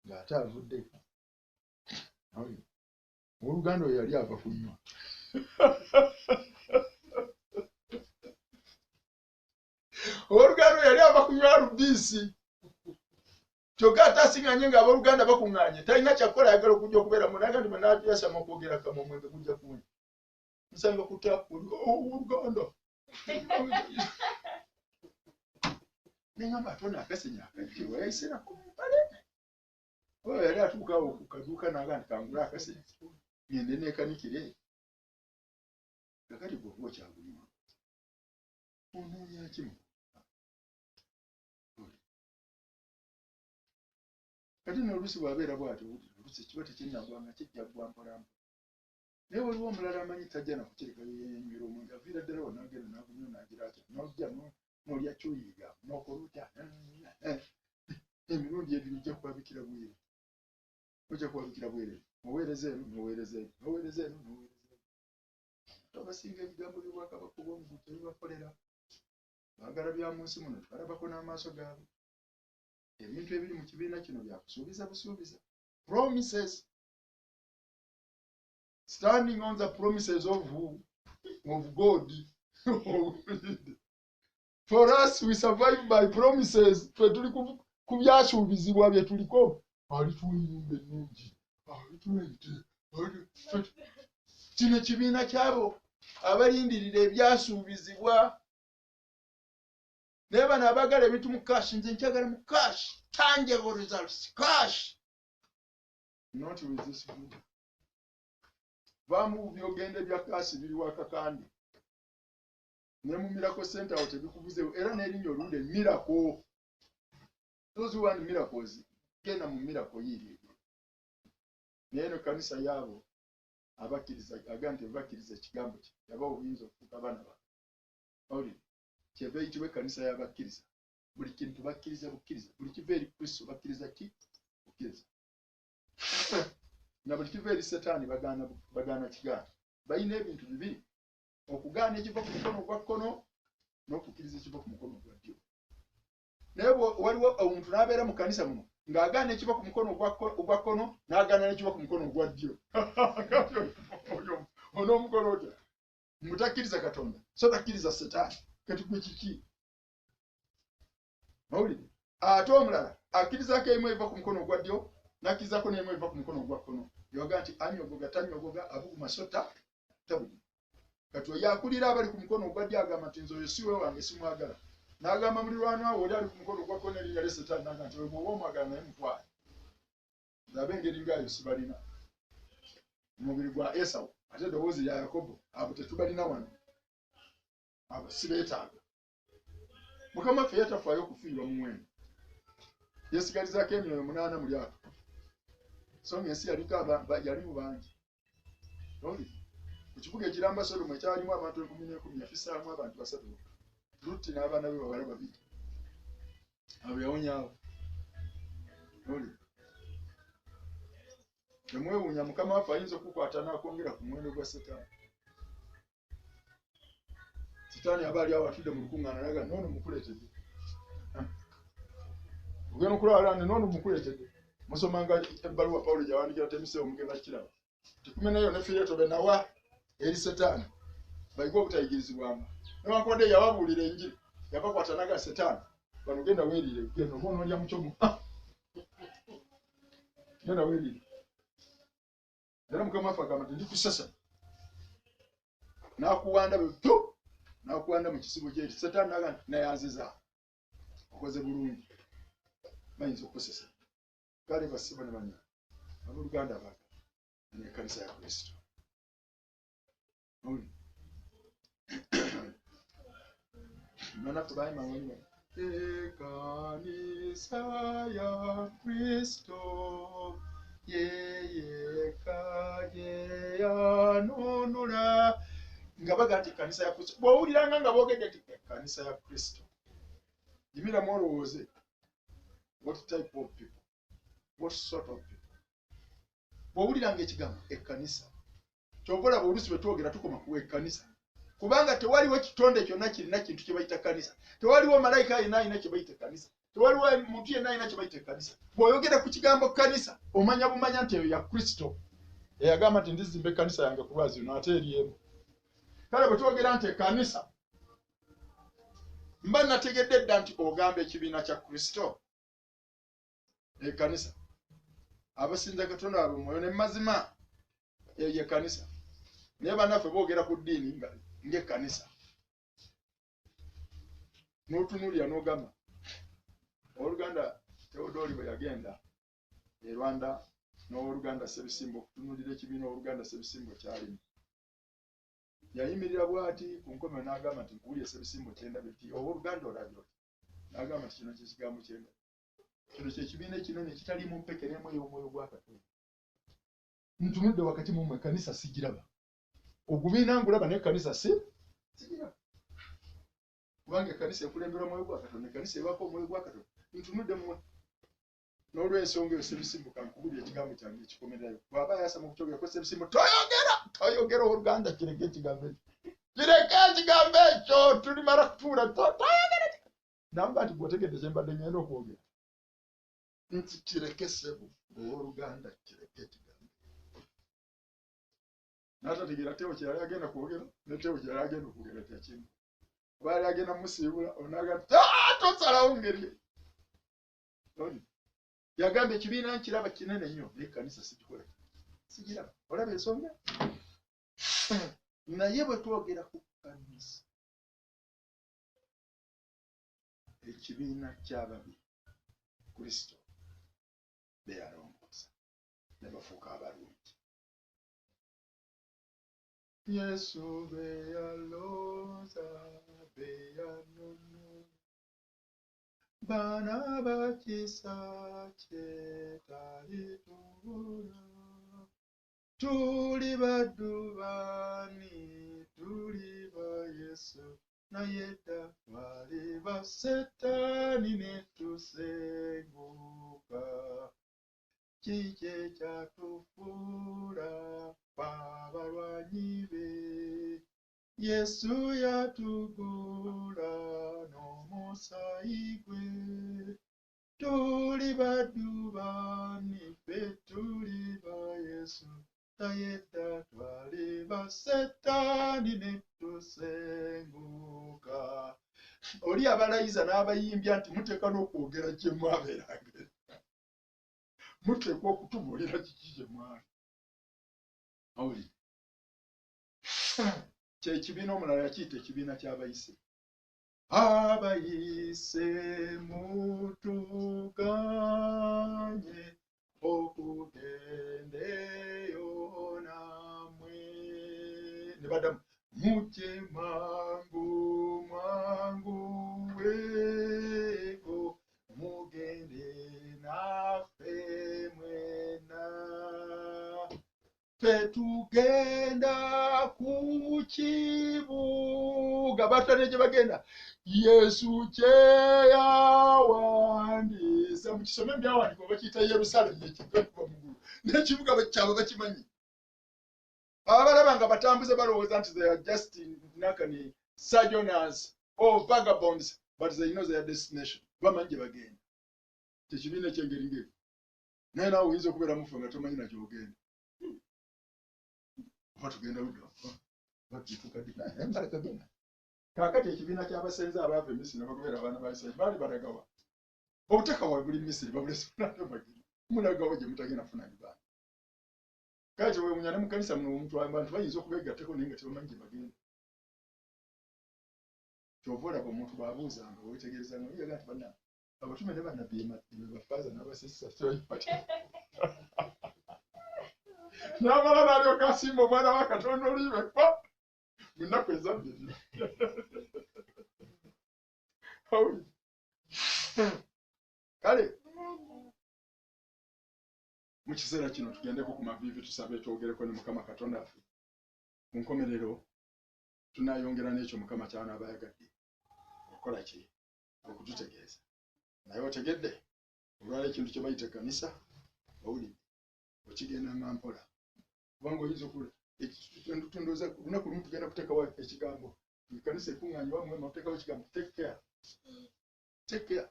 ng'ate avuddeko. Owooluganda oyo yali ava kunywa. Owooluganda oyo yali ava kunywa lubiisi. Kyokka ate asiŋŋanye ng'abooluganda bakuŋŋaanye, talina kyakukola ayagala okujja okubeera mu naga nti bwe naayasama okwogera kama omwenge gujja kuwunya. Nsanga ku taapu owooluganda. Ne ŋŋamba ate ono akasenya akajje wayayise nako mu mpale. Oba yali atuuka awo ku kaduuka n'aga nti kangule akasenya ŋŋende neekanikire. Kakati gwe oba okyagunywa. Onoonya ki mu kati nno oluusi bw'abeera bw'atyo oluusi kiba tekinnagwa nga kijja ggwa mpolampola. Naye waliwo omulala amanyi tajja na kukirekayo yeenywera omwenge aviira ddala wano n'agenda n'agunywa n'agira atya n'ojja n'olya kyuyiga n'okola otya emirundi ebiri ojja kwabikira bweru ojja kwabikira bwereere oweereza eno n'oweereza eno n'oweereza eno n'oweereza eno. Abantu abasinga ebigambo by'obwakabaka obw'omu ggulu tebibakolera. Baagala bya mu nsi muno tebalabako n'amaaso gaabwe. Ebintu ebiri mu kibiina kino bya kusuubiza busuubiza. Promises. Standing on the promises of who? Of God. For us we survive by promises. Ffe tuli ku byasuubizibwa bye tuliko. Alituwa ennyumba ennungi. Alituwa ente. Kino kibiina ky'abo abalindirira ebyasuubizibwa. Naye bano abaagala ebintu mu cash, nze nkyagala mu cash, tangible results, cash. Not with this group. Vaamu byogenda ebya cash biri wakakande. Ne mu Miracle Center awo tebikubuzeewo era n'erinnya olunde Miracle. Those who want miracles, genda mu Miracle yiiri ebyo. Naye eno ekkanisa yaabo abakkiriza aga nti bakkiriza ekigambo kye yabawa obuyinza okufuuka abaana ba Owulira? Kyeva eyitibwa ekkanisa y'abakkiriza. Buli kintu bakkiriza bukkiriza. Buli kiva eri Kristo bakkiriza ki? Bukkiriza. Na buli kiva eri Setaani bagaana bagaana kigaana. Balina ebintu bibiri, okugaana ekiva ku mukono ogwa kkono n'okukkiriza ekiva ku mukono ogwa ddyo. Naye waliwo omuntu n'abeera mu kkanisa muno ng'agaana ekiva ku mukono ogwa kkono n'agaana n'ekiva ku mukono ogwa ddyo. Onoomukola otya? Mbu takkiriza Katonda so takkiriza Setaani. Kati gwe kiki? Owulidde? Ate omulala akkirizaako emu eva ku mukono ogwa ddyo n'akkirizaako n'emu eva ku mukono ogwa kkono. Yabaga nti anyogoga tanyogoga abuguma so tabuguma. Kati oyo akulira abali ku mukono ogwa ddyo agamba nti nze oyo si we wange simwagala. N'agamba mulirwanwa we oli ali ku mukono ogwa kkono erinnya lye Setaani n'agamba nti oyo bw'oba omwagala naye mutwale. Nze ab'engeri ng'ayo sibalina. Omubiri gwa Esawu ate eddoboozi lya Yakobo abo tetubalina wano. Abo sibeetaaga. Mukama waffe ye tafaayo kufiirwa muwendo. Yeesigalizaako emyoyo munaana mu lyato. So ng'ensi yaliko yalimu bangi. Owulira? Ku kibuga ekiramba Sodomu ekyalimu abantu enkumi n'enkumi yafisaamu abantu basatu bokka. Lutti n'abaana be bawala babiri. Abo yawonyaawo. Owulira? Temwewuunya Mukama waffe ayinza okukukwata n'akwongera ku muwendo gwa Setaani. Sitaani aba ali awo atudde mu lukuŋŋaana naga noono mukuleetedde. Ogenda okulaba nti noono mukuleetedde. Musomanga ebbaluwa Pawulo gy'awandiikira Timoseewo mugenda kukiraba. Nti Kumenayo ne Fireeto be nawa eri Setaani bayige obutayigirizibwanga. Newankubadde yababuulira enjiri yabakwata naga Setaani bano genda weeriire genda oba onoolya mukyomu. Genda weeriire. Era Mukama waffe agamba nti ndikusesa n'akuwanda bwe tu n'akuwanda mu kisibo ky'eri Setaani n'agamba nti nayanziza okoze bulungi bayinza okukusesa. Kale bassebo ne bannyabo, abooluganda abaagala, n'ekkanisa ya Kristo. Bannaffe baayimanga nnyo ekkanisa ya Kristo ye yekka gye yanunula, nga bagamba nti ekkanisa ya Kristo. Bw'owuliranga nga boogedde nti ekkanisa ya Kristo, yimiramu olowooze, what type of people, what sort of people. Bw'owuliranga ekigambo ekkanisa, ky'ova olaba oluusi bwe twogera tukoma ku ekkanisa, kubanga tewaliwo kitonde kyonna kirina kintu kye bayita kkanisa, tewaliwo malayika yenna alina kye bayita ekkanisa, tewaliwo muntu yenna alina kye bayita ekkanisa. Bw'oyogera ku kigambo kkanisa, omanya bumanya nti eyo ya Kristo, eyagamba nti ndizimba ekkanisa yange ku lwazi luno, ate eri emu. Kale bwe twogera nti ekkanisa, mba nategedde dda nti ogamba ekibiina kya Kristo. Ekkanisa abasinza Katonda waabwe mwoyo ne mazima, eyo ye kkanisa. Naye bannaffe boogera ku ddiini ng'ekkanisa, n'otunuulira n'ogamba. Owooluganda Tewodooli bwe yagenda e Rwanda n'owooluganda Ssebisimbo okutunuulira ekibiina owooluganda Ssebisimbo ky'alimu, yayimirira bw'ati ku nkomero n'agamba nti nkuwulire Ssebisimbo kye ndabye nti owooluganda olabye oti, n'agamba nti kino kye kigambo kye ndabye, kino kye kibiina ekinene ekitaliimu mpeke n'emu ey'omwoyo gwa Katonda. Ntunudde wakati mu mmwe, ekkanisa sigiraba. Ogubiina ngulaba naye ekkanisa sigiraba, kubanga ekkanisa ekulemberwa mwoyo gwa Katonda, ekkanisa ebaako omwoyo gwa Katonda. Ntunudde mmwe. N'olw'ensonga eyo Ssebisimbo kankubulire ekigambo kyange ekikomererayo. Bw'aba ayasama okukyogerako Ssebisimbo, toyogera, toyogera owooluganda, kireke ekigambo ekyo, kireke ekigambo ekyo, tulimala kutuula, toyogera. Namba nti gweotegedde kye mbadde ngenda okwogera, nti kireke ssebo owooluganda, kireke ekigambo. N'atategeera Tewo kye yali agenda kwogera, ne Tewo kye yali agenda okwogera teyakimu. Oba yali agenda musiibula, onaga tosalawo ngeri. Yagamba ekibiina nkiraba kinene nnyo, naye ekkanisa sigikola, sigiraba. Olaba ensonga? Naye bwe twogera ku kkanisa, ekibiina ky'ababi Kristo be yalongoosa ne bafuuka abalungi. Yesu be yalonza, be yanunula, baana ba kisa kye talitubula. Tuli baddu baani? Tuli ba Yesu, naye dda twali ba Setaani ne tusenguka. Kiki ekyatufuula ffe abalwanyi be? Yesu yatugula n'omusaayi gwe. Tuli baddu baani? Ffe tuli ba Yesu, naye dda twali ba Setaani ne tusenguka. Oli abalayiza n'abayimbya nti muteeka n'okwogera gye mwabeeranga, muteekwa okutubuulira kiki kye mwali. Awulire kyekibiina omulala yakiyita ekibiina ky'abayise. Abayise mutuganye okugenda eyo nammwe. Ne baddamu mujje mangu mwangu weeko mugende naffe mwenna. Ffe tugenda ku kibuga, batane gye bagenda, Yesu kye yawandiisa. Mukisome mu byawandiikibwa, bakiyita Yerusaalemi ekiva kuva mu ggulu, n'ekibuga kyabwe bakimanyi. Abalaba nga batambuze balowooza nti they are just nakani sojourners or vagabonds, but they know their destination, bamanyi gye bagenda. Kyekibiina ekyengeri ng'eyo, naye naawe oyinza okubeera mufe nga tomanyi na gy'ogenda. Oba tugenda ludda, oba tutuuka ddi? Naye genda. Kaakati ekibiina ky'abasenze abaava e Misiri ne bagoberera abaana ba Isirayiri baali balagawa? Obutaka bwabwe buli Misiri, babulese bagenda. Mulagawa gye mutagenda kufuna bibanja? Kale kyewewuunya ne mu kkanisa muno omuntu abantu bayinza okubeegattako naye nga tebamanyi gye bagenda. Kyova olaba omuntu bw'abuuzanga weetegerezanga oyiga nti bannange Abatume ne bannabbi be bafaaza n'abasista. N'amala n'alyoka asimba omwana wa Katonda oluyimba pa mu nnaku ezabbiri. Kale mu kiseera kino tugendeko ku maviivi tusabe twogereko ne Mukama Katonda waffe. Ku nkomerero tunaayongera n'ekyo Mukama ky'anaaba ayagadde okukola ki okututegeeza. Naye otegedde olwala ekintu kye bayita ekkanisa, owulidde okigendanga mpola, kubanga oyinza okutundooza lunaku lumu tugenda kuteekawo ekigambo ekkanisa ekuŋŋaanye wamu kuteekawo ekigambo take care, take care,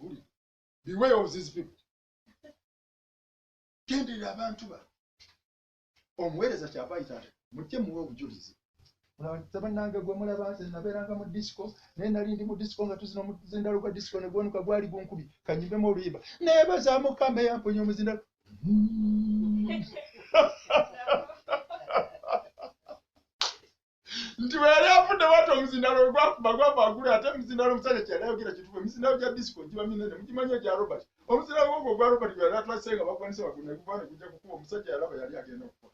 owulidde, beware of these people, genderera abantu bano. Omuweereza kyava ayita nti mujje muwe obujulizi. Bannange gwe mulaba nze nabeeranga mu disco, naye nali ndi mu disco nga tuzina omuzindalo gwa disco ne gwonuka gwali gunkubi, kanyimbemu oluyimba neebaza Mukama eyamponya omuzindalo. Nti bwe yali afudde bw'ati omuzindalo we gwakuba gwava waggulu, ate omuzindalo omusajja kye yali ayogera kituufu. Emizindalo gya disco giba minene, mugimanyi egya Robert. Omuzindalo gwogwo ogwa Robert gwe yali atwase nga bagwanise waggulu ne guva ne gujja kukuba omusajja yalaba yali agenda okufa.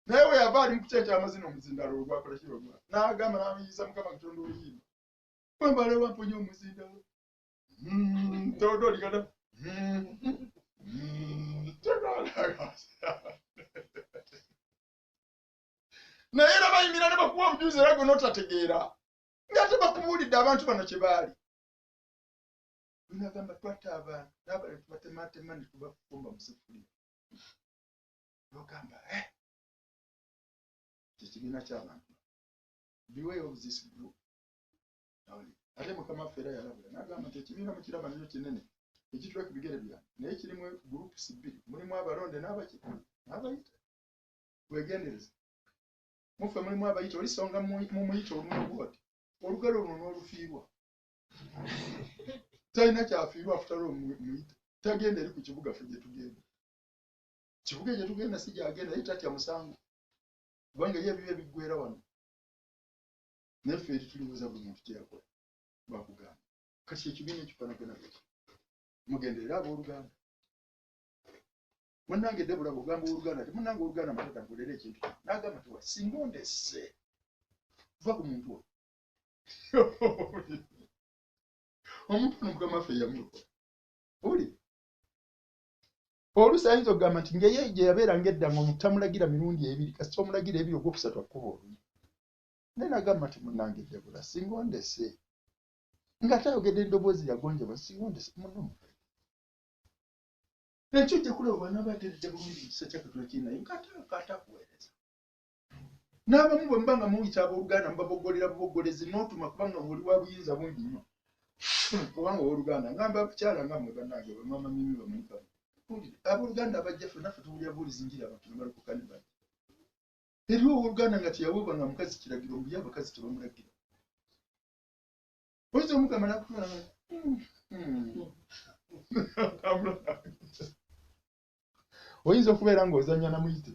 Naye we yava ali mu kucenkya amazina omuzindalo we gwakola ki we n'agamba n'amuyiza Mukama Katonda oluyimba. Wembale wamponya omuzindalo. Todo ligada. Naye era bayimira ne bakuwa obujulizi era gwe n'otategeera nga tebakubuulidde abantu bano kye baali. Nagamba twatta abantu n'abalala tubatematema ne tubafumba mu sefuliya. N'ogamba kyekibiina ky'abantu. Beware of this group. Ate Mukama waffe era yalabula n'agamba nti ekibiina mukiraba nnyo kinene ekitula ku bigere byange, naye kirimu groups bbiri, mulimu abalonde n'abaki n'abayita. Weegendereze. Muffe mulimu abayita, olisonga mu muyita olumu bw'oti, olugalo luno n'olufiirwa. Talina kyafiirwa afutala omuyita, tagenda eri ku kibuga ffe gye tugenda. Kibuga gye tugenda si gy'agenda, ye tatya musango kubanga ye ebibi ebiggweera wano. Naye ffe eri tulibuuza buli muntu kye yakola bakugamba. Kati ekibiina ekifaanagana bwe kityo, mugenderere abooluganda. Munnange Debula bw'ogamba owooluganda nti munnange owooluganda Matata nkolera ekintu kino, n'agamba nti wa singa ondese va ku muntu oyo. Omuntu ono Mukama waffe yamulokola. Owulira? Oluusi ayinza okugamba nti ng'eye gye yabeeranga edda ng'omuntu tamulagira mirundi ebiri, kasita omulagira ebiri ogwokusatu akkuba oluyi. Naye n'agamba nti munnange Debula singa ondese, ng'ate ayogedde eddoboozi lyagonjebwa, singa ondese munno muve. Ekyo ojja kulaba bw'anaaba ateredde bulungi mu kisa kya Katonda kiri naye ng'ate atakuweereza. N'abamu bwe muba nga muyita abooluganda mubaboggolera buboggolezi n'otuma kubanga ng'oli wa buyinza bungi nnyo. Kubanga owooluganda ngamba abakyala nga mmwe bannange bamaama Mimi bamunika. Abooluganda abajja ffenna ffe tuwulira buwulizi njiri abantu ne balokoka ne bajja. Eriwo owooluganda nga teyaweebwa nga mukazi kiragiro mbu ye abakazi tebamulagira. Oyinza omugamba n'akutwala nga oyinza okubeera ng'ozannya na muyite.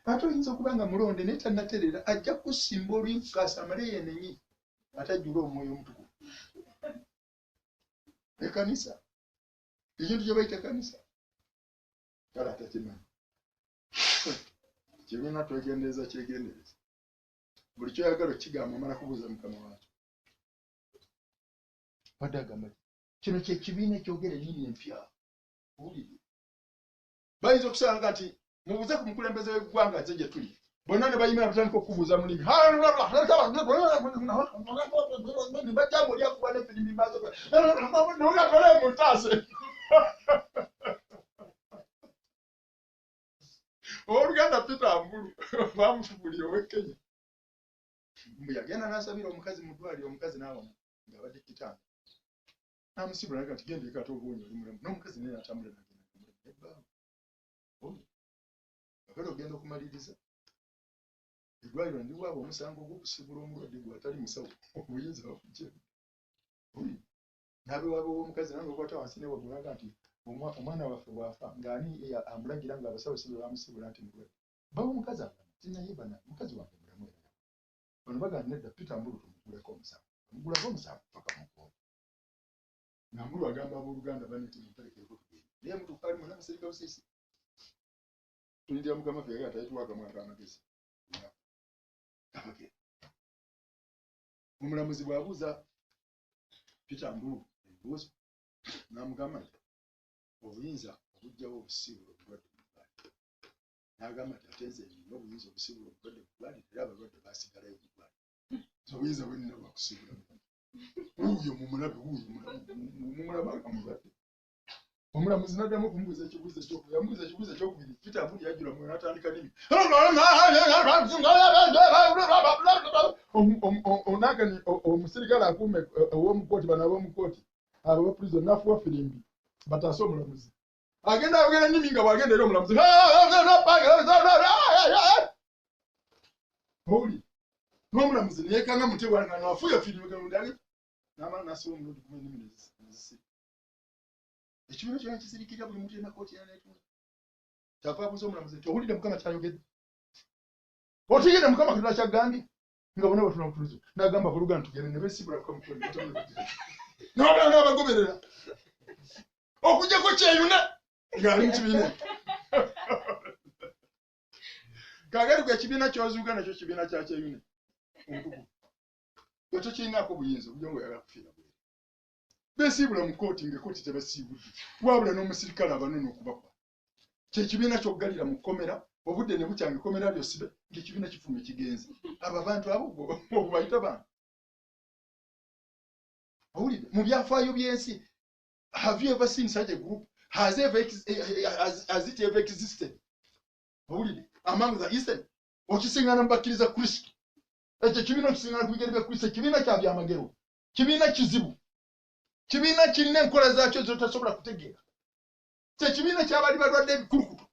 Ate oyinza okuba nga mulonde naye tannatereera, ajja kukusimba oluyi kukaasa amale yeenenye ate ajjule omwoyo omutukuvu. Ekkanisa, ekintu kye bayita ekkanisa, kale atakimanyi. Kibiina twegendereza kyegendereza. Buli ky'oyagala okukigamba omala kubuuza Mukama waakyo. Badde agamba ki? Kino kye kibiina ekyogera ennimi empya. Owulidde? Bayinza okusanga nti mubuuze ku mukulembeze w'eggwanga nze gye tuli. Bonna ne bayimira batandika okukubuuza mu nnimi. Ne bajja ng'oli akuba n'effirimbi mu maaso ge. N'ogatwala muntaase. Owooluganda Peter Mbulu baamutubulira ow'e Kenya. Mbu yagenda n'asabira omukazi mu ddwaliro, omukazi n'awona ng'abadde ku kitanda. N'amusibula n'agamba nti genda eka ate oba owonye oli mulamu. N'omukazi naye n'atambula n'agenda nga mulamu ne bbaawe. Owulira? Kakati ogenda okumaliriza eddwaliro ne liwaaba omusango ogw'okusibula omulwadde gwe atali musawo obuyinza babuggyeemu. Owulira? N'abewaaba ow'omukazi naye n'okwata wansi ne waggulu n'agamba nti omwana waffe bw'afa ng'ani amulagira ng'abasawo si be bamusibula nti mulwadde. Bba w'omukazi agamba nti naye bana mukazi wange mulamu era yawona. Bano bagamba nti nedda Peter Mbulu tumuguleko omusango. Bamugulako omusango paka mu kkooti. Nga Mbulu agamba abooluganda banne nti mumperekereko tugende. Naye mutuuka ali mwena musirika busisi. Tulindira Mukama waffe yagala tayituwa akamwa ak'amagezi. Abagenda. Omulamuzi bw'abuuza Peter Mbulu ebibuuzo n'amugamba nti obuyinza obuggyawo obusiibula obulwadde mu ddwaliro. N'agamba nti ate nze nina obuyinza obusiibula obulwadde mu ddwaliro era abalwadde baasigalayo mu ddwaliro. Nze obuyinza bwe nnina bwa kusiibula mulwadde. Wuuyo mumulabe, wuuyo mumulabe nga mulwadde. Omulamuzi n'addamu okumubuuza ekibuuzo ekyokubiri. Yamubuuza ekibuuzo ekyokubiri, Peter Mbulu yajjula mwoyo n'atandika nnimi. Onankani omusirikale akuuma ow'omu kkooti, bano ab'omu kkooti, abo aba prison, n'afuuwa firimbi bataase omulamuzi. Agenda ayogera ennimi nga bw'agenda eri omulamuzi. Owulira? N'omulamuzi ne yeekanga mu ntebe nga afuuye firimbi n'amala n'asiba omulundi gumu ennimi ne zisirika. Ekibiina kyonna kisirikirira buli muntu yenna kkooti yena n'etuula. Kyava abuuza omulamuzi nti owulidde Mukama ky'ayogedde? Otegedde Mukama Katonda ky'agambye? Nga bonna batuna butunuzi. N'agamba abooluganda tugende ne beesibula Mukama Katonda ne batambula ne bagenda. N'abalala n'abagoberera. Okuggyako Kyeyune ng'ali mu kibiina ekyo. Kaakati gwe ekibiina ky'ozuuka nakyo kibiina kya Kyeyune omutukuvu. Gwe tokirinaako buyinza okuggyako ng'oyagala kufiira bweru. Beesiibula mu kkooti ng'ekkooti tebasiibudde wabula n'omusirikale abanona okubakwata. Kye kibiina ky'oggalira mu kkomera obudde ne bukya ng'ekkomera lyo sibe ng'ekibiina kifulumye kigenze. Abo abantu abo obayita bantu? Owulidde? Mu byafaayo by'ensi, have you ever seen such a group? Has, ever, has it ever existed? Owulidde? Among the Eastern? Okisingana mu bakkiriza Kristo. Ekyo ekibiina okisingana ku bigere bya Kristo, ekibiina kya byamagero. Kibiina kizibu. Kibiina kirina enkola zaakyo z'otasobola kutegeera. Kye kibiina ky'abaali balwadde ebikulukuto.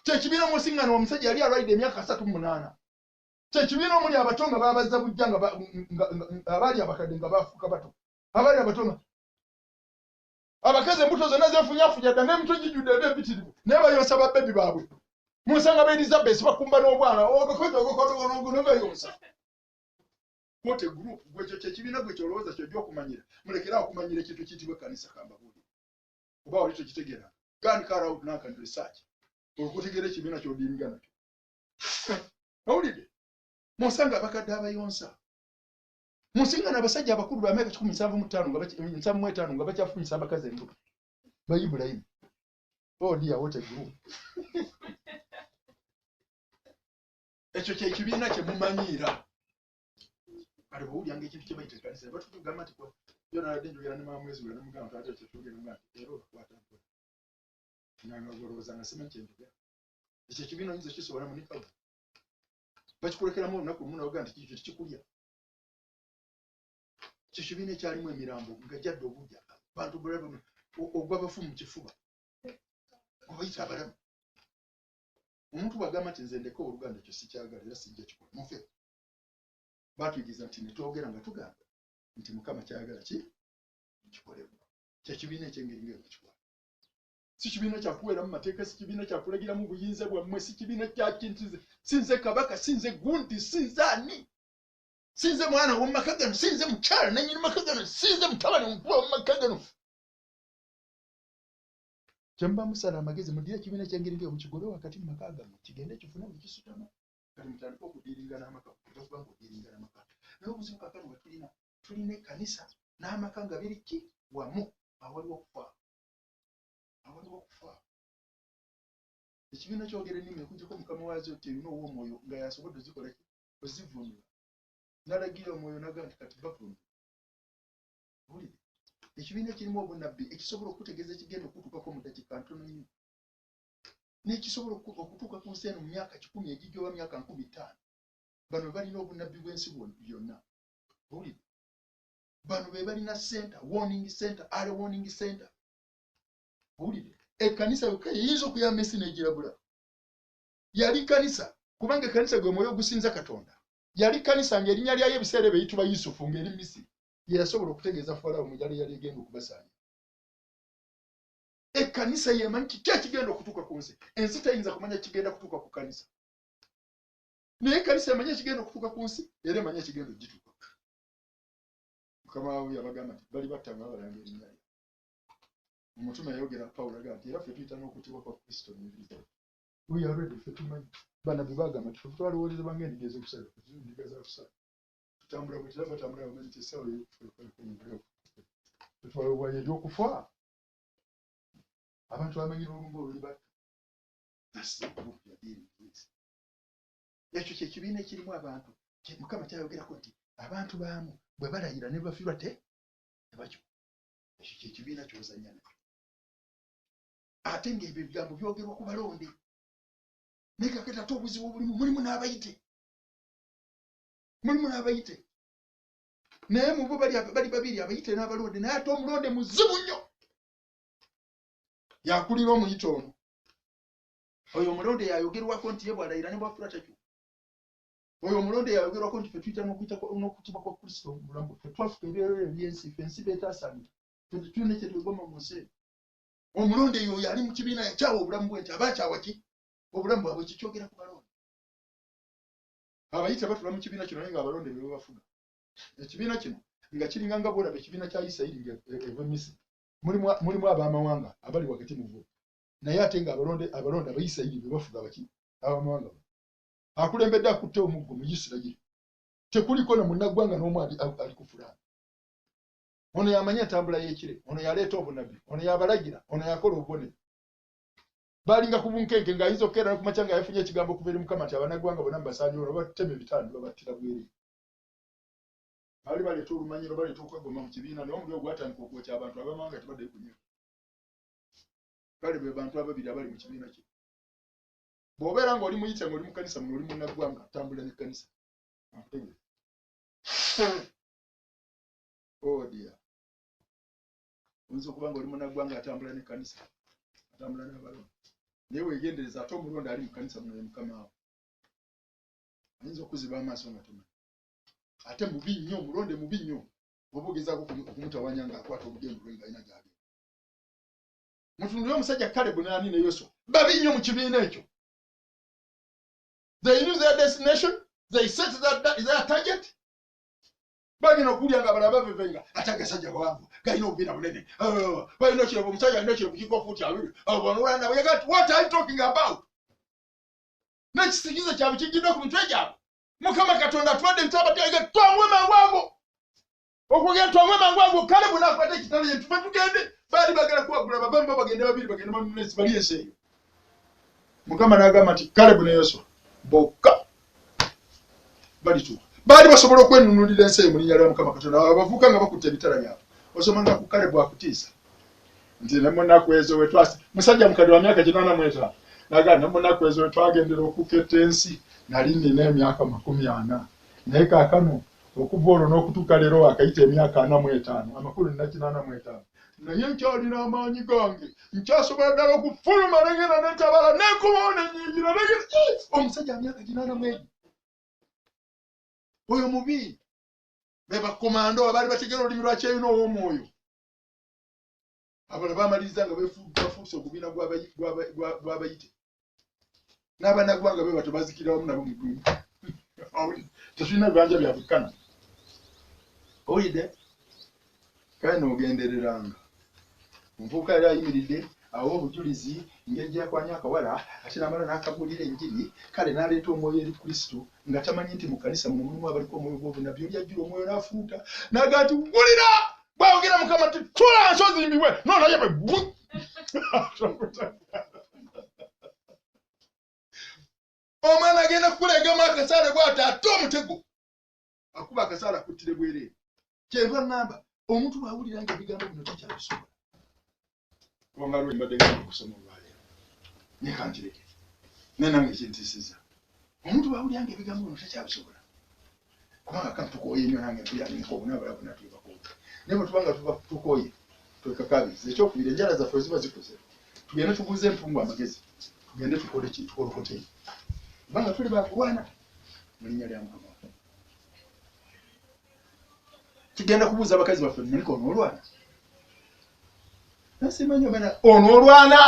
Kye kibiina mw'osiŋŋana omusajja yali alwalidde emyaka 38. Kye kibiina omuli abato nga baabazza buggya nga abaali abakadde nga baafuuka bato. Abaali abato nga abakazi embuto zonna zeefunyafunya dda n'emitwe gijjudde eba empitirivu naye bayonsa ba bebi baabwe. Munsanga ba Elizabeth bakumba n'obwana ogakoze ogakoze bayonsa. What a group. Gwe ekyo kye kibiina gwe ky'olowooza ky'ojja okumanyira. Mulekere awo okumanyira ekintu ekiyitibwa ekkanisa kambabuulire. Oba wali tokitegeera. Go and carry out now and research. Okutegeera ekibiina ky'odiinga nakyo. Owulidde? Munsanga abakadde abayonsa. Munsingana abasajja abakulu ba myaka 175 nga 75 nga bakyafunyisa abakazi embuto. Ba Ibulayimu. Oh dear, what a group. Ekyo kye kibiina kye mumanyiira. Kati bw'owuliranga ekintu kye bayita ekkanisa, ne batugamba nti kwa yo nabadde njogera ne maama mwezi ne mugamba nti ate kyetwogera mugamba nti era obakwata mpola. Nga nga olowooza nga simanyi kye njogera. Ekyo ekibiina oyinza okisobola mu nikabu. Bakikulekeramu olunaku lumu n'ogamba nti kikyo tekikulya. Ekyo kibiina ekyalimu emirambo nga gyadda obujja bantu bulabe ogw'abafu mu kifuba. Obayita abalamu. Omuntu bw'agamba nti nze ndeka owooluganda ekyo sikyagala era sijja kikola, mufe. Baatuyigiriza nti ne twogera nga tugamba nti Mukama ky'ayagala ki kikolebwa. Kye kibiina eky'engeri ng'eyo bakikwata. Si kibiina kya kuweeramu mateeka, si kibiina kya kulagiramu buyinza bwammwe, si kibiina kya kintu nze, si nze kabaka, si nze gundi, si nze ani, si nze mwana w'omu maka gano, si nze mukyala nannyini maka gano, si nze mutabani omukulu w'omu maka gano. Kye muba musala amagezi muddire ekibiina eky'engeri ng'eyo mukigobe wakati mu maka gammwe kigende kifune we kisutama. Kati mutandike okudiiringa n'amaka, ojja kuba ng'odiiringa n'amaka. Naye obuzibu kaakano bwe tulina, tulina ekkanisa n'amaka nga biri ki wamu, awaliwo okufa. Awaliwo okufa. Ekibiina kyogera ennimi okuggyako mukama waazo terina ow'omwoyo nga y'asobodde ozikola ki? Ozivvuunula. N'alagira omwoyo n'agamba nti kati bavvuunule. Owulidde? Ekibiina ekirimu obunnabbi ekisobola okukutegeeza ekigenda okukutuukako mu ddakiika ntono nnyo, n'ekisobola okutuuka ku nsi eno mu myaka 100 egijja oba myaka 5000. Bano be balina obunnabbi bw'ensi yonna. Owulidde? Bano be balina center, warning center, early warning center. Owulidde? Ekkanisa yokka yeyinza okuyamba ensi n'egirabula. Yali kkanisa, kubanga ekkanisa gwe mwoyo ogusinza Katonda. Yali kkanisa ng'erinnya lyayo ebiseera ebyo eyitibwa Yusufu ng'eri Misiri. Ye yasobola okutegeeza Falaawo mu njala eyali egenda okubasaanya. Ekkanisa y'emanyi kiki ekigenda okutuuka ku nsi. Ensi teyinza kumanya kigenda kutuuka ku kkanisa. Naye ekkanisa emanyi ekigenda okutuuka ku nsi era emanyi ekigenda okugituukako. Mukama waabwe yabagamba nti bali batta nga babalanga erinnya lyange. Omutume yayogera Pawulo agamba nti era ffe tuyita n'okutibwa kwa Kristo mu mibiri gyaffe. We are ready, ffe tumanyi. Bannabbi baagamba nti ffe twalowoolezebwa ng'endiga ez'okusala, ffe tuli ndiga za kusala. Tutambula bwe tutya batambula bamanyi nti essaawa ey'okufa tetwalowooza ery'okufa. Abantu bamanyi n'olumba oluli batta. That's the group you are dealing with. Ekyo kye kibiina ekirimu abantu Mukama kyayogerako nti abantu baamu bwe balayira ne bafiirwa te tebakyuka. Ekyo kye kibiina ky'ozannya nakyo. Ate ng'ebyo ebigambo byogerwa ku balonde. Naye kakati ate obuzibu obulimu mulimu n'abayite. Mulimu n'abayite. Naye mu bo bali babiri abayite n'abalonde naye ate omulonde muzibu nnyo. Yakulira omuyite ono. Oyo omulonde yayogerwako nti ye bw'alayira ne bw'afiirwa takyuka. Oyo omulonde yayogerwako nti ffe tuyita n'okutibwa kwa Kristo mu bulamu bwaffe. Twafuka ebyerere eby'ensi, ffe ensi beetaasaanira. Ffe tetulina kye twegomba mu nsi eno. Omulonde y'oyo ali mu kibiina yakyawa obulamu bwe nti aba akyawa ki? Obulamu bwabwe. Ekyo kyogera ku balonde. Abayite batula mu kibiina kino naye ng'abalonde be babafuga. Ekibiina kino nga kiringa nga bw'olaba ekibiina kya Isirayiri nga eva e Misiri. Mulimu ab'amawanga abali wakati mu bo. Naye ate ng'abalonde abalonde Abayisirayiri be bafuga abaki? Ab'amawanga bano. Akulembedde akutte omuggo mu Yisirayiri. Tekuliiko na munnaggwanga n'omu ali ku fulaani. Ono y'amanyi entambula y'ekire, ono y'aleeta obunabbi, ono y'abalagira, ono y'akola obubonero. Baalinga ku bunkenke ng'ayinza okukeera ne ku makya nga yafunye ekigambo okuva eri Mukama nti abanaggwanga bonna mubasaanyewo ne babatema ebitala ne babattira bwereere. Baali baleeta olumanyiro, baleeta okwegomba mu kibiina naye omuliro gwatandika okwokya abantu ab'amawanga tebaddayo kunyiga. Kale be bantu ababiri abali mu kibiina kino. Bw'obeera ng'oli muyite ng'oli mu kkanisa muno oli munnaggwanga tambula n'ekkanisa. Ankutegeeza. Oh dear. Oyinza okuba ng'oli munnaggwanga atambula n'ekkanisa, atambula n'abalonde. Naye weegendereza ate omulonde ali mu kkanisa muno ye mukama wo. Ayinza okuziba amaaso nga tomanyi. Ate mubi nnyo, omulonde mubi nnyo. Oba ogezaako okumutawanya ng'akwata olugendo lwe ng'alina gy'agenda. Mutunulire omusajja Kalebu n'ani ne Yoswa. Babi nnyo mu kibiina ekyo. They knew their destination, they set their target. Bagenda okuwulira nga abalala bavevenga ate agasajja gawanvu galina obubiina bunene, balina ekirevu, omusajja alina ekirevu kiriko fuuti 20. Olwana yaga nti what are you talking about? N'ekisikize kyabwe kijjidde ku mitwe gyabwe. Mukama Katonda atuwadde ebitabatega twanguwe mangu ago. Okugenda twanguwe mangu ago Kalebu n'akwata ekitala ye tufe tugende. Baali bagala kuwagula bavamu bo bagende babiri bagende banunesi bali ensi eyo. Mukama n'agamba nti Kalebu ne Yoswa bokka balituuka. Baali basobola okwenunulira ensi eyo mu linnya lya Mukama Katonda. Abavubuka nga bakutte ebitala byabwe. Osoma nga ku Kalebu akutiisa nti ne mu nnaku ezo we twasi musajja mukadde wa myaka 85 n'agamba ne mu nnaku ezo we twagendera okuketta ensi nali nnina emyaka 40 naye kaakano okuva olwo n'okutuuka leero waakayita emyaka 45 amakulu nina 85 naye nkyalina amaanyi gange nkyasobola ddala okufuluma negenda netabala nenkomawo nenyingira negenda omusajja myaka 81 oyo mubi be bakomando abaali bategera olulimi lwa kyeyuna ow'omwoyo abalala bamaliriza nga bafuuse ogubiina gw'abayite n'abanagwanga be batyo bazikirira wamu nabo mu ddungu. Tetulina bibanja bya bukkana. Owulidde? Kale n'ogendereranga. Omuvubuka yali ayimiridde awa obujulizi engeri gye yakwanye akawala ate n'amala n'akabuulira enjiri kale n'aleeta omwoyo eri Kristo nga tamanyi nti mu kkanisa muno mulimu abaliko omwoyo gw'obunnabbi oli ajjula omwoyo n'afuuta n'agamba nti wulira bw'ayogera Mukama nti tula nsi ozimbibwe noonaye bwe bu omwana agenda kukuleegamu akasaale bw'ati ate omutego akuba akasaale akuttire bwereere. Kyenva ŋŋamba omuntu bw'awulira ng'ebigambo bino takyabisobola. Kubanga lwe mbadde ngenda okusoma olwaleero naye kankireke naye nange kintiisizza. Omuntu bw'awulira ng'ebigambo bino takyabisobola kubanga kano tukooye nnyo nange mpulira ndi mukoowu n'abalala bonna tuli bakoowu naye bwe tuba nga tuba tukooye twekakaabiriza. Ekyokubiri enjala zaffe bwe ziba zikuze tugende tubuuze empungu amagezi tugende tukole ki tukolokote kubanga tuli bakulwana mu linnya lya Mukama waffe. Tugenda kubuuza abakazi baffe muliko onoolwana nasimanyi oba onoolwana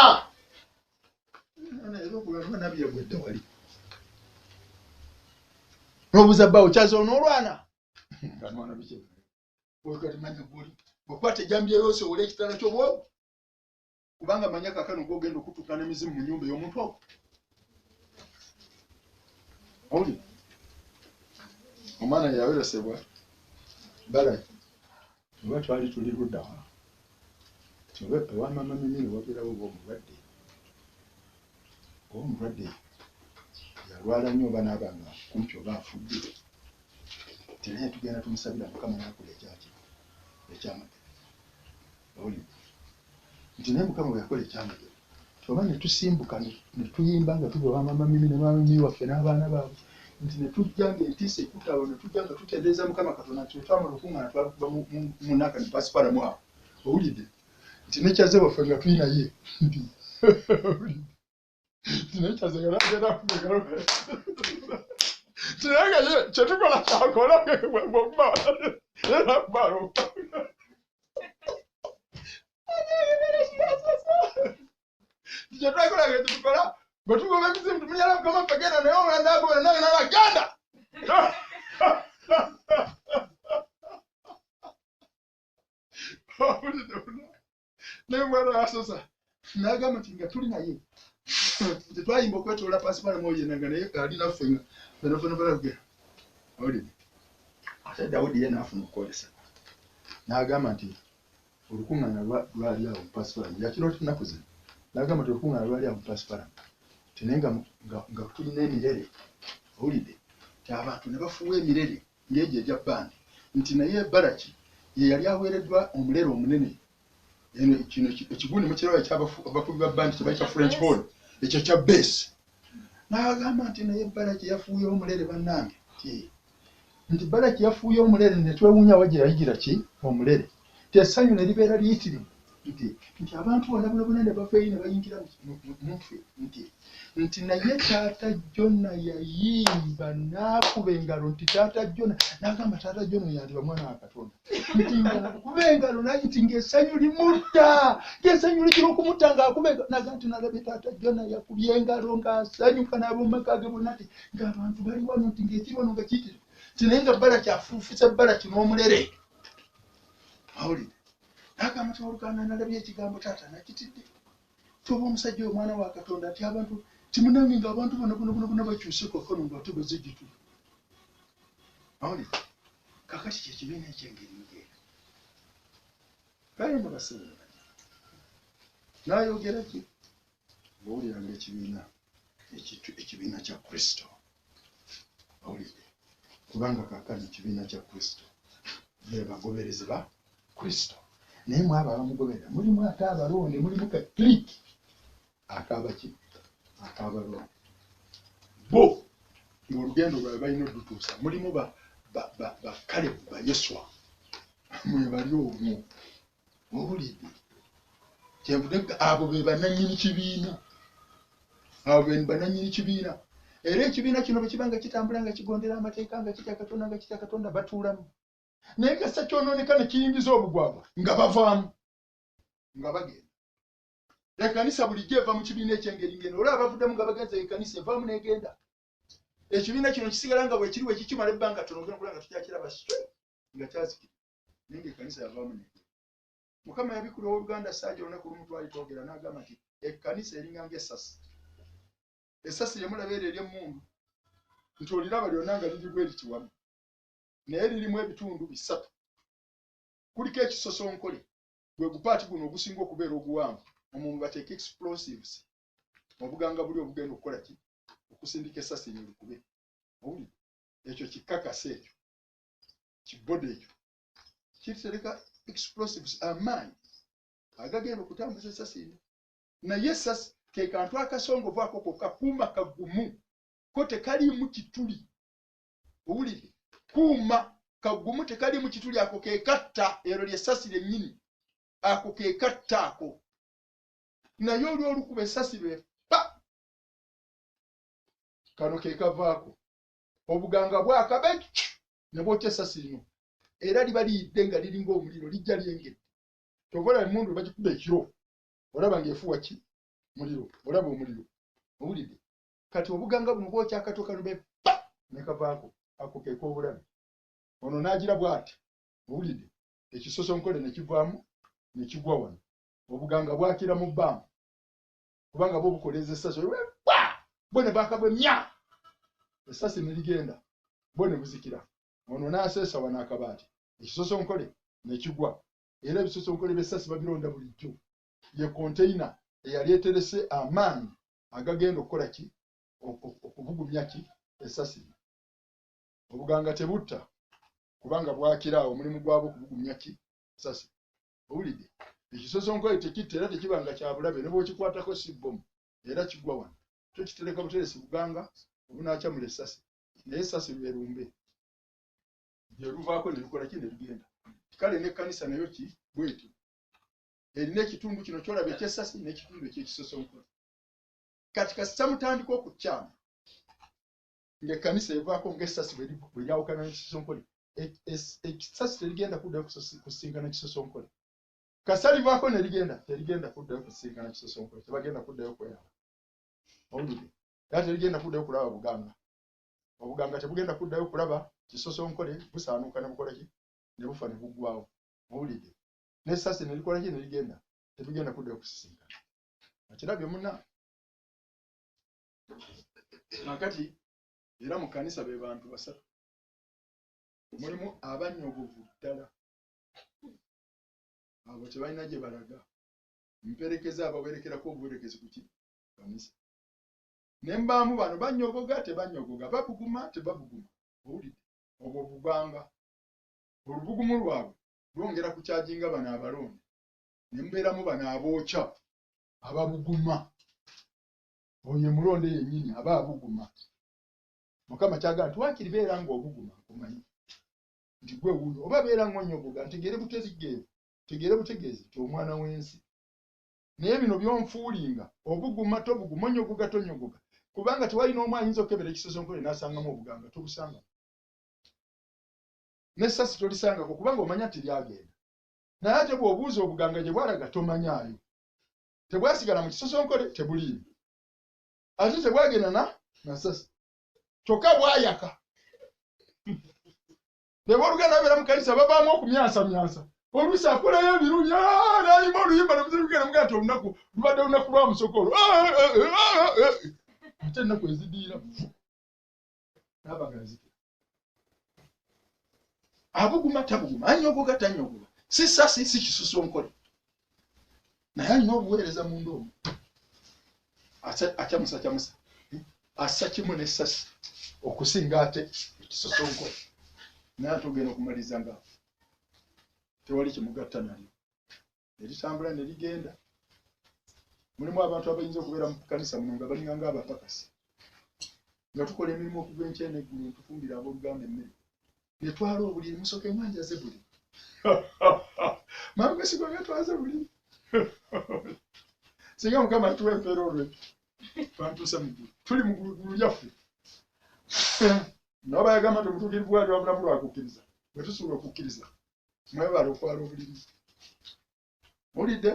nabyegwedda wali nobuuza bbawo kyaza onoolwana kanwana biki oyo kati manya gwoli okwata ejjambiya yose owole ekitala kyobwogu. Kubanga manya kaakano gw'ogenda okutuuka n'emizimu mu nnyumba ey'omuntu ogwo. Owulira? Omwana yaweresebwa Balaki oba twali tuli ludda wa? Nti oba ewa maama Mimini wabeerawo oba omulwadde. Oba omulwadde yalwala nnyo oba n'aba nga kumpi oba afudde. Nti naye tugenda tumusabira Mukama n'akola ekyaki? Ekyamagero. Owulidde? Nti naye Mukama bwe yakola ekyamagero, nti oba ne tusimbuka ne tuyimba nga tuva ewa maama Mimi ne maama Mimi waffe n'abaana baabwe, nti ne tujja ng'entiisa ekutte awo, ne tujja nga tutendereza Mukama Katonda, nti bwe twamala okuŋŋaana twalukuba mu nnaaka ne paasipalamu awo. Owulidde? Nti ne Kyaze waffe nga tuli naye, nti owulidde? Nti naye Kyaze nga n'agenda akuba engalo. Nti naye nga ye kye tukola ky'akola, bw'okuba ye n'akuba alongo. Kye twakola nga kyetukola bwe tugoba emizimu tumunyala Mukama ffe genda naye omulala n'agobera nange naba genda. Naye omwana yasosa n'agamba nti nga tuli naye tetwayimba okwetoola pasipalamu oyo yenna nga naye ali naffe nga fena fena fena tugenda. Owulidde? Ate Dawudi ye n'afuna okwolesebwa n'agamba nti olukuŋŋaana lwali awo mu pasipalamu yakiroota ennaku zino n'agamba nti olukuŋŋaana lwali awo mu pasipalamu nti naye nga tulina emirere. Owulidde? Nti abantu ne bafuuwa emirere ng'egyo egya bbandi nti naye Baraki ye yali aweereddwa omulere omunene. Eno kino ekigundi mukiraba eky'abakubi ba bbandi kye bayita French horn, ekyo ekya bass. N'agamba nti naye Baraki yafuuye omulere bannange. Nti Baraki yafuuye omulere ne twewuunya wa gye yayigira ki omulere. Nti essanyu ne libeera liyitirivu. Nti abantu bonna bona bona ne bava eri ne bayingira mu ffe. Nti naye taata Jona yayimba n'akuba engalo nti taata Jona n'agamba taata Jona oyo yandiba mwana wa Katonda. Nti ng'akuba engalo naye nti ng'essanyu limutta, ng'essanyu ligira okumutta ng'akuba engalo. N'agamba nti nalabye taata Jona yakubye engalo ng'asanyuka n'ab'omu maka ge bonna nti ng'abantu bali wano nti ng'ekiri wano nga kiyitirivu. Nti naye nga Balaki afuufuse Balaki n'omulere. Awulidde. N'agamba nti oluganda nalabye ekigambo taata nakitidde. Nti oba omusajja oyo mwana wa Katonda nti abantu nti munange ng'abantu bonna bona bona bona bakyuse kaakano ng'ate bazze gye tuli. Awulidde. Kaakati kye kibiina eky'engeri ng'eyo. Kale nno bassebo ne bannyabo. N'ayogera ki? Ng'owuliranga ekibiina ekibiina kya Kristo. Owulidde? Kubanga kaakano ekibiina kya Kristo be bagoberezi ba Kristo. Naye mu abo abamugoberera mulimu ate abalonde, mulimu ka clique ak'abaki? Ak'abalonde. Bo ng'olugendo lwabwe balina odutuusa, mulimu ba ba ba ba Kalebu, ba Yoswa mwe bali omwo. Owulidde? Kyenvudde abo be bannannyini kibiina. Abo be bannannyini kibiina. Era ekibiina kino bwe kiba nga kitambula nga kigondera amateeka nga kitya Katonda nga kitya Katonda batuulamu. Naye kasita kyonooneka ne kiyingiza obugwagwa nga bavaamu nga bagenda. Ekkanisa bulijjo eva mu kibiina eky'engeri ng'eno. Olaba bavuddemu nga bagenze ekkanisa evaamu n'egenda. Ekibiina kino kisigala nga bwekiri bwe kikimala ebbanga ttono ogenda okulaba nga tukyakiraba nga kyazikira. Naye ng'ekkanisa yavaamu n'egenda. Mukama yabikula ow'oluganda Saaja olunaku lumu twali twogera n'agamba nti ekkanisa eringa ng'essasi. Essasi lye mulaba eryo ery'emmundu nti oliraba lyonna nga liri bwe liti wamu naye lirimu ebitundu bisatu. Kuliko ekisosonkole gwe gupaati guno ogusinga okubeera oguwanvu omwo mwe bateeka explosives obuganga buli obugenda okukola ki okusindika essasi eryo likube. Owulidde? Ekyo kikakasa ekyo kibode ekyo kitereka explosives amaanyi agagenda okutambuza essasi lino. Naye essasi ke kantu akasongovu ako kokka kuuma kagumu ko tekaliimu kituli. Owulidde? Kuuma kagumu tekaliimu kituli ako ke katta, eryo ly'essasi lyennyini, ako ke katta ako. Naye oli olukuba essasi lwe pa kano ke kavaako obuganga bwaka ne bwokya essasi lino era liba liyidde nga liringa omuliro lijja lyengedde. Kyova olaba emmundu bagikuba ekiro olaba ng'efuuwa ki muliro, olaba omuliro. Owulidde? Kati obuganga buno bwokya akato kano be pa ne kavaako ako ke k'obulabe. Ono n'agira bw'ati, owulidde, ekisosonkole ne kivaamu ne kigwa wano. Obuganga bwakira mu bbanga kubanga bo bukoleza essasi bo ne baaka bwe mya essasi ne ligenda bo ne buzikira. Ono n'aseesa wano akabaati ekisosonkole ne kigwa. Era ebisosonkole by'essasi babironda bulijjo. Ye konteyina eyali eterese amaanyi agagenda okukola ki okubugumya ki essasi. Obuganga tebutta kubanga bwakira awo omulimu gwabwo okubugumya ki essasi. Owulidde? Ekisosonkole tekitta era tekibanga kya bulabe ne bw'okikwatako si bbomu era kigwa wano. Kyo kitereka buteresi buganga obunaakyamula essasi naye essasi lwe lumbe lye luvaako ne lukola ki ne lugenda. Kale n'ekkanisa nayo ki bwetyo erina ekitundu kino ky'olaba eky'essasi n'ekitundu eky'ekisosonkole. Kati kasita mutandika okukyama ng'ekkanisa evaako ng'essasi bwe lyawukana n'ekisosonkole, essasi terigenda kuddayo kusisinkana kisosonkole. Kasita livaako ne ligenda terigenda kuddayo kusisinkana kisosonkole, tebagenda kuddayo kweraba. Owulidde? Era terigenda kuddayo kulaba buganga. Obuganga tebugenda kuddayo kulaba kisosonkole, busaanuuka ne bukola ki ne bufa ne buggwaawo. Owulidde? N'essasi ne likola ki ne ligenda tebigenda kuddayo kusisinkana. Okirabye munna? Kaakati era mu kkanisa be bantu basatu. Mulimu abannyogovu ddala abo tebalina gye balaga. Mperekeza abawerekerako obuwerekezi ku ki kkanisa. Ne mbaamu bano bannyogoga tebannyogoga, babuguma tebabuguma. Owulidde? Obwo buganga. Olubugumu lwabwe lwongera kukyajinga bano abalonde. Ne mubeeramu bano abookya ababuguma. Oyo ye mulonde yennyini aba abuguma. Mukama kyagamba nti waakiri beera ng'obuguma nkumanyi nti gwe wuuyo oba beera ng'onnyogoga ntegeere butegeevu ntegeere butegeezi nti omwana w'ensi. Naye bino by'onfuulinga obuguma tobuguma onnyogoga tonyogoga kubanga tewali n'omu ayinza okukebera ekisosonkole n'asangamu obuganga tobusangamu. N'essasi tolisangako kubanga omanya nti lyagenda. Naye ate bw'obuuza obuganga gye bwalaga tomanyaayo. Tebwasigala mu kisosonkole tebuliimu. Ate tebwagenda na nasasi. Kyokka bwayaka. Abooluganda babeera mu kkanisa bavaamu okumyansamyansa. Oluusi akolayo ebirungi n'ayimba oluyimba ne muzirugenda mugamba nti olunaku lubadde lunaku lwa musokolo. Ate ennaku eziddiira n'aba nga yazikira. Abuguma tabuguma, anyogoga tanyogoga, si ssasi si kisusonkole. Naye alina obuweereza munda omwo. Akyamusa kyamusa assa kimu n'essasi okusinga ate ekisosonkole. Naye ate ogenda okumaliriza nga tewali kimugatta nalyo. Ne litambula ne ligenda. Mulimu abantu abayinza okubeera mu kkanisa muno nga balinga ng'abapakasi. Nga tukola emirimu okuva enkya n'eggulo ne tufumbira abooluganda emmere. Ne twala obuliri musooke mwanjaze buli. Maama Mwesigwa nga twaze buliri. Singa Mukama atuwa empeera olw'ekyo. Twantuusa mu ggulu. Tuli mu ggulu lyaffe. Naye bayagamba nti omutuukirivu ali wa bulamu lwa kukkiriza. Bwe tusuula okukkiriza, mwebale okwala obuliri. Owulidde?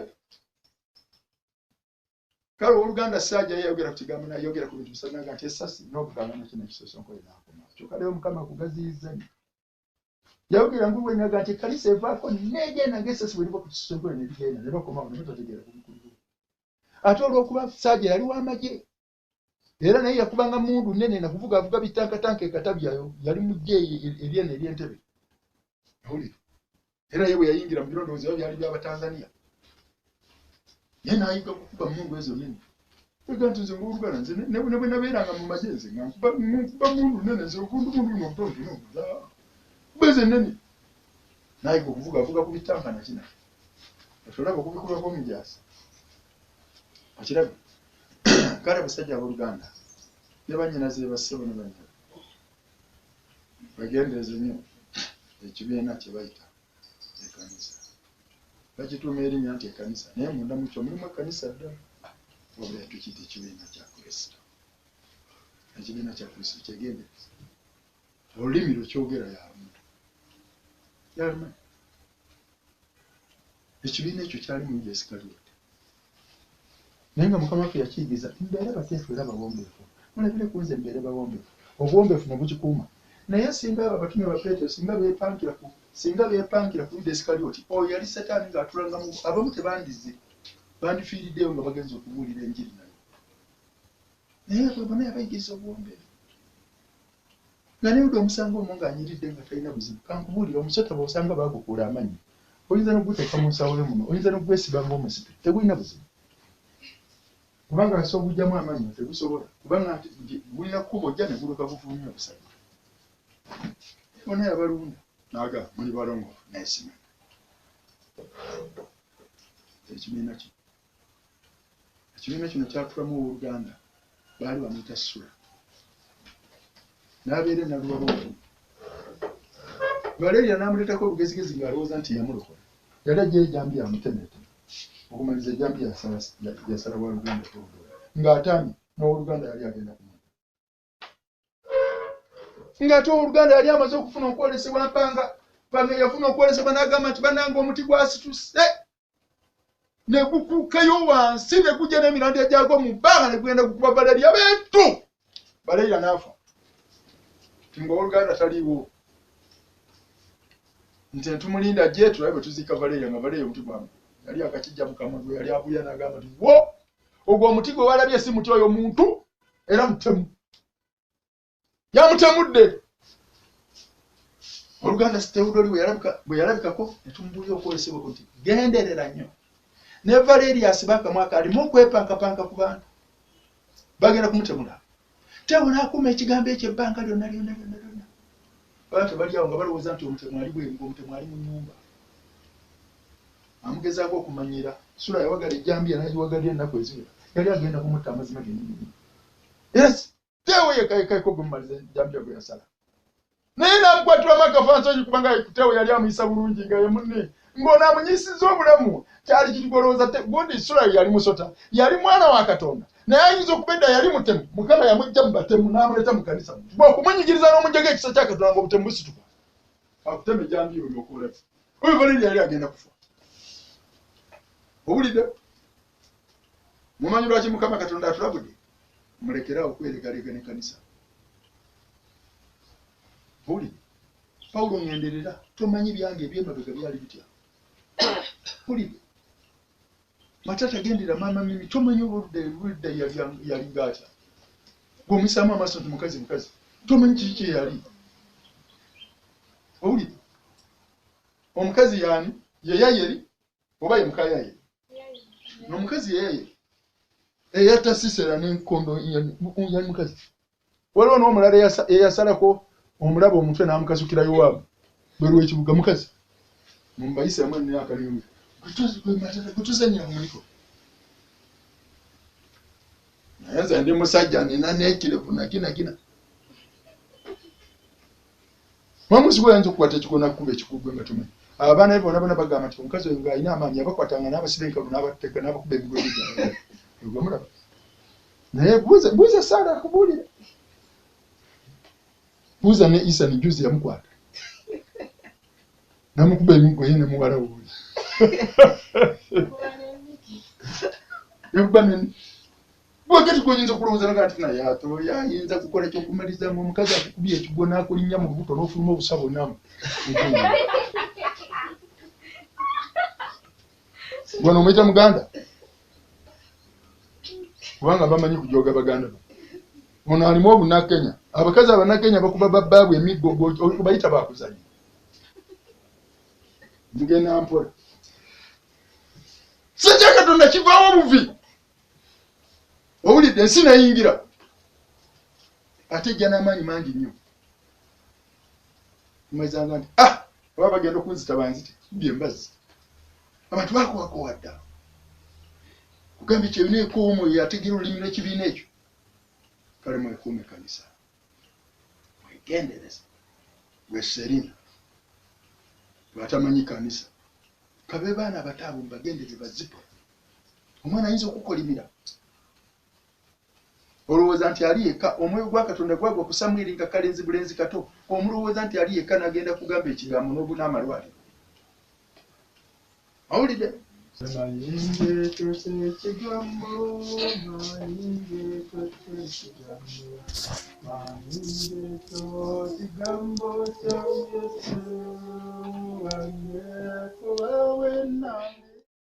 Kale owooluganda Ssaajja ye yayogera ku kigambo n'ayogera ku bintu bisatu n'agamba nti essasi n'obuganga nakyo n'ekisosonkole n'akoma. Kyokka leero Mukama akugaziyizza nnyo. Yayogera ngulu we n'agamba nti ekkanisa evaako n'egenda ng'essasi bwe liva ku kisosonkole ne ligenda ne bakomawo ne batategeera kubikulu. Ate olw'okuba Ssaajja yali w'amagye era naye yakubanga mmundu nnene nakuvuga avuga bitankatanka e Katabi yali mu ggye ery'eno ery'Entebbe. Owulira? Era ye bwe yayingira mu biro ndowooza biba byali by'Abatanzania. Naye n'ayiga kukuba mmundu ezo nnene. Ega nti nze ng'oluganda nze ne bwe nabeeranga mu magye nze nga nkuba nkuba mmundu nnene nze ogundu mundu buno obutonotono kuba ezo ennene. N'ayiga okuvuga avuga ku bitanka na kina. Kati olaba okubikulwa kw'omujaasi. Okirabye? Kale abasajja abooluganda ne bannyinaze bassebo ne bannyabo wegendereze nnyo ekibiina kye bayita ekkanisa. Bakituuma erinnya nti ekkanisa naye munda mu kyo mulimu ekkanisa ddala wabula tukiyita ekibiina kya Kristo. Ekibiina kya Kristo kyegendereze. Olulimi lwe kyogera yalumanyi. Yalumanyi. Ekibiina ekyo kyali mu Yuda Isikalyoti. Naye nga Mukama waffe yakiyigiza mbeere bateefu era bawombeefu. Mulabire ku nze mbeere bawombeefu. Obuwombeefu ne bukikuuma. Naye singa abo abatume ba Peetero singa beepankira ku singa beepankira ku Yuda Isikalyoti, oyo yali Setaani ng'atulanga mu abamu tebandizze. Bandifiiriddeyo nga bagenze okubuulira enjiri nayo. Naye bonna yabayigiriza obuwombeefu. Nga ne Yuda omusanga omwo ng'anyiridde nga talina buzibu. Kankubuulire omusota bw'osanga baagukuula amannyo, oyinza n'okuguteeka mu nsawo yo muno, oyinza n'okugwesiba ng'omusipi, tegulina buzibu. Kubanga kasita oguggyamu amannyo tegusobola, kubanga nti gulina kukubojja ne guluka gufulumya obusagwa. Bonna yabalunda n'agamba muli balongoofu naye simanyi. Ekibiina kino. Ekibiina kino kyatulamu owooluganda baali bamuyita Sula. N'abeera e Nalubaale okwo. Valeria n'amuleetako olugezigezi ng'alowooza nti yamulokola. Yali aggyeyo ejjambiya amutemeeteme. Okumaliriza ejjambiya yasala waaluganda Teodoro ng'ataamye n'owooluganda yali agenda kumutta. Ng'ate owooluganda yali amaze okufuna okwolesebwa Mpanga. Mpanga yafuna okwolesebwa n'agamba nti bannange omuti gwasituse ne gukuukayo wansi ne gujja n'emirandira gyagwo mu bbanga ne gugenda gukuba Valeria beetu. Valeria n'afa. Ng'owooluganda taliiwo. Nti ntumulinda ajje tulabe bwe tuziika Valeria nga Valeria omuti gwamu yali akakijja mu kamwa gwe yali abuulira n'agamba nti wo ogwo omuti gwe walabye si muti oyo muntu era mutemu. Yamutemudde. Oluganda Teodori bwe yalabikako ne tumubuulira okwolesebwa nti genderera nnyo. Ne Valeria asiba akamwa ke alimu okwepankapanka ku bantu. Bagenda kumutemula. Teo n'akuuma ekigambo ekyo ebbanga lyonna lyonna lyonna lyonna. Baba tebali awo nga balowooza nti omutemu ali bweru ng'omutemu ali mu nnyumba. Amugezaako okumanyiira. Sula yawagala ejjambiya n'agiwagalira ennaku eziwera. Yali agenda kumutta amazima gennyini nnyini. Era Teo yekka yekka yekka ogumumaliza ejjambiya gwe yasala. Naye n'amukwatirwamu akafansonyi kubanga Teo yali amuyisa bulungi nga ye munne. Ng'ono amunyisizza obulamu. Kyali kiri gw'olowooza gundi Sula yali musota. Yali mwana wa Katonda. Naye ayinza okuba edda yali mutemu. Mukama yamuggya mu batemu n'amuleeta mu kkanisa. Bw'okumunyigiriza n'omuggyako ekisa kya Katonda ng'obutemu busituka. Akutema ejjambiya olyoke olabe. Oyo Valeria yali agenda kufa. Owulidde? Mumanyi lwaki Mukama Katonda atulabudde? Mulekere awo okweregalega n'ekkanisa. Owulidde? Pawulo ŋŋenderera, tomanyi byange eby'emabega byali bitya. Owulidde? Matata gendera maama Mimi, tomanyi oba oludda olw'edda yalinga atya. Gwe omuyisaamu amaaso nti mukazi mukazi, tomanyi kiki kye yali. Owulidde? Omukazi y'ani? Ye Yayeri oba ye muka Yayeri? Omukazi ye Yayeri eyatta Sisera n'enkondo yali mukazi. Waliwo n'omulala eyasalako omulabe omutwe n'amukasukira Yowaabu bweru w'ekibuga mukazi. Mumbayisemu emyaka n'ewe. Gwe tuzannyira ku muliko. Naye nze ndi musajja nina n'ekirevu nakinakina. Mwamuzi gwe ayinza okukwata ekigwo n'akukuba ekigwo gwe nga tomanyi. Abaana be bona bona bagamba nti omukazi oyo ng'alina amaanyi yabakwatanga n'abasiba enkalu n'abatega n'abakuba emiggo egy'ejjala. Gwe mulaba. Naye buuza buuza Saara akubuulire. Buuza ne Isa ni juzi yamukwata. Namukuba emiggo ye ne muwala we. Yakuba ne Bwekati gwoyinza okulowooza naga nti naye ate oyo ayinza kukola kyokumaliza nga omukazi akukubye ekigwo n'akulinnya mu lubuto n'ofuluma obusa bwonna. Wano omuyita muganda kubanga bamanyi kujooga baganda bo. Ono alimu obunakenya. Abakazi abanakenya bakuba babbaabwe emiggo bayita bakuzannya. Mugenda mpola. Kisa kya Katonda kivaawo buvi. Owulidde ensi neyingira ate ejja n'amaanyi mangi nnyo. Kumazanga nti ah oba bagenda okunzita banzite bye mbazzi. Abantu bakowakowa dda. Kugambye kyebina ekoomo yategeera olulimi lw'ekibiina ekyo. Kale mwekuume kanisa. Mwegendereze. Gwe Serina. Bw'atamanyi kanisa. Kabe baana abato abo mubagendereze bazipo. Omwana ayinza okukolimira. Olowooza nti ali yekka? Omwoyo gwa Katonda gwagwa ku Samwiri nga kalenzi bulenzi kato. Omulowooza nti ali yekka n'agenda kugamba ekigambo n'obuna amalwaliro? Owulidde? Manyi ng'ekyo kye kigambo, manyi ng'ekyo kye kigambo, manyi ng'ekyo kigambo kya Yesu wange kuba we nange.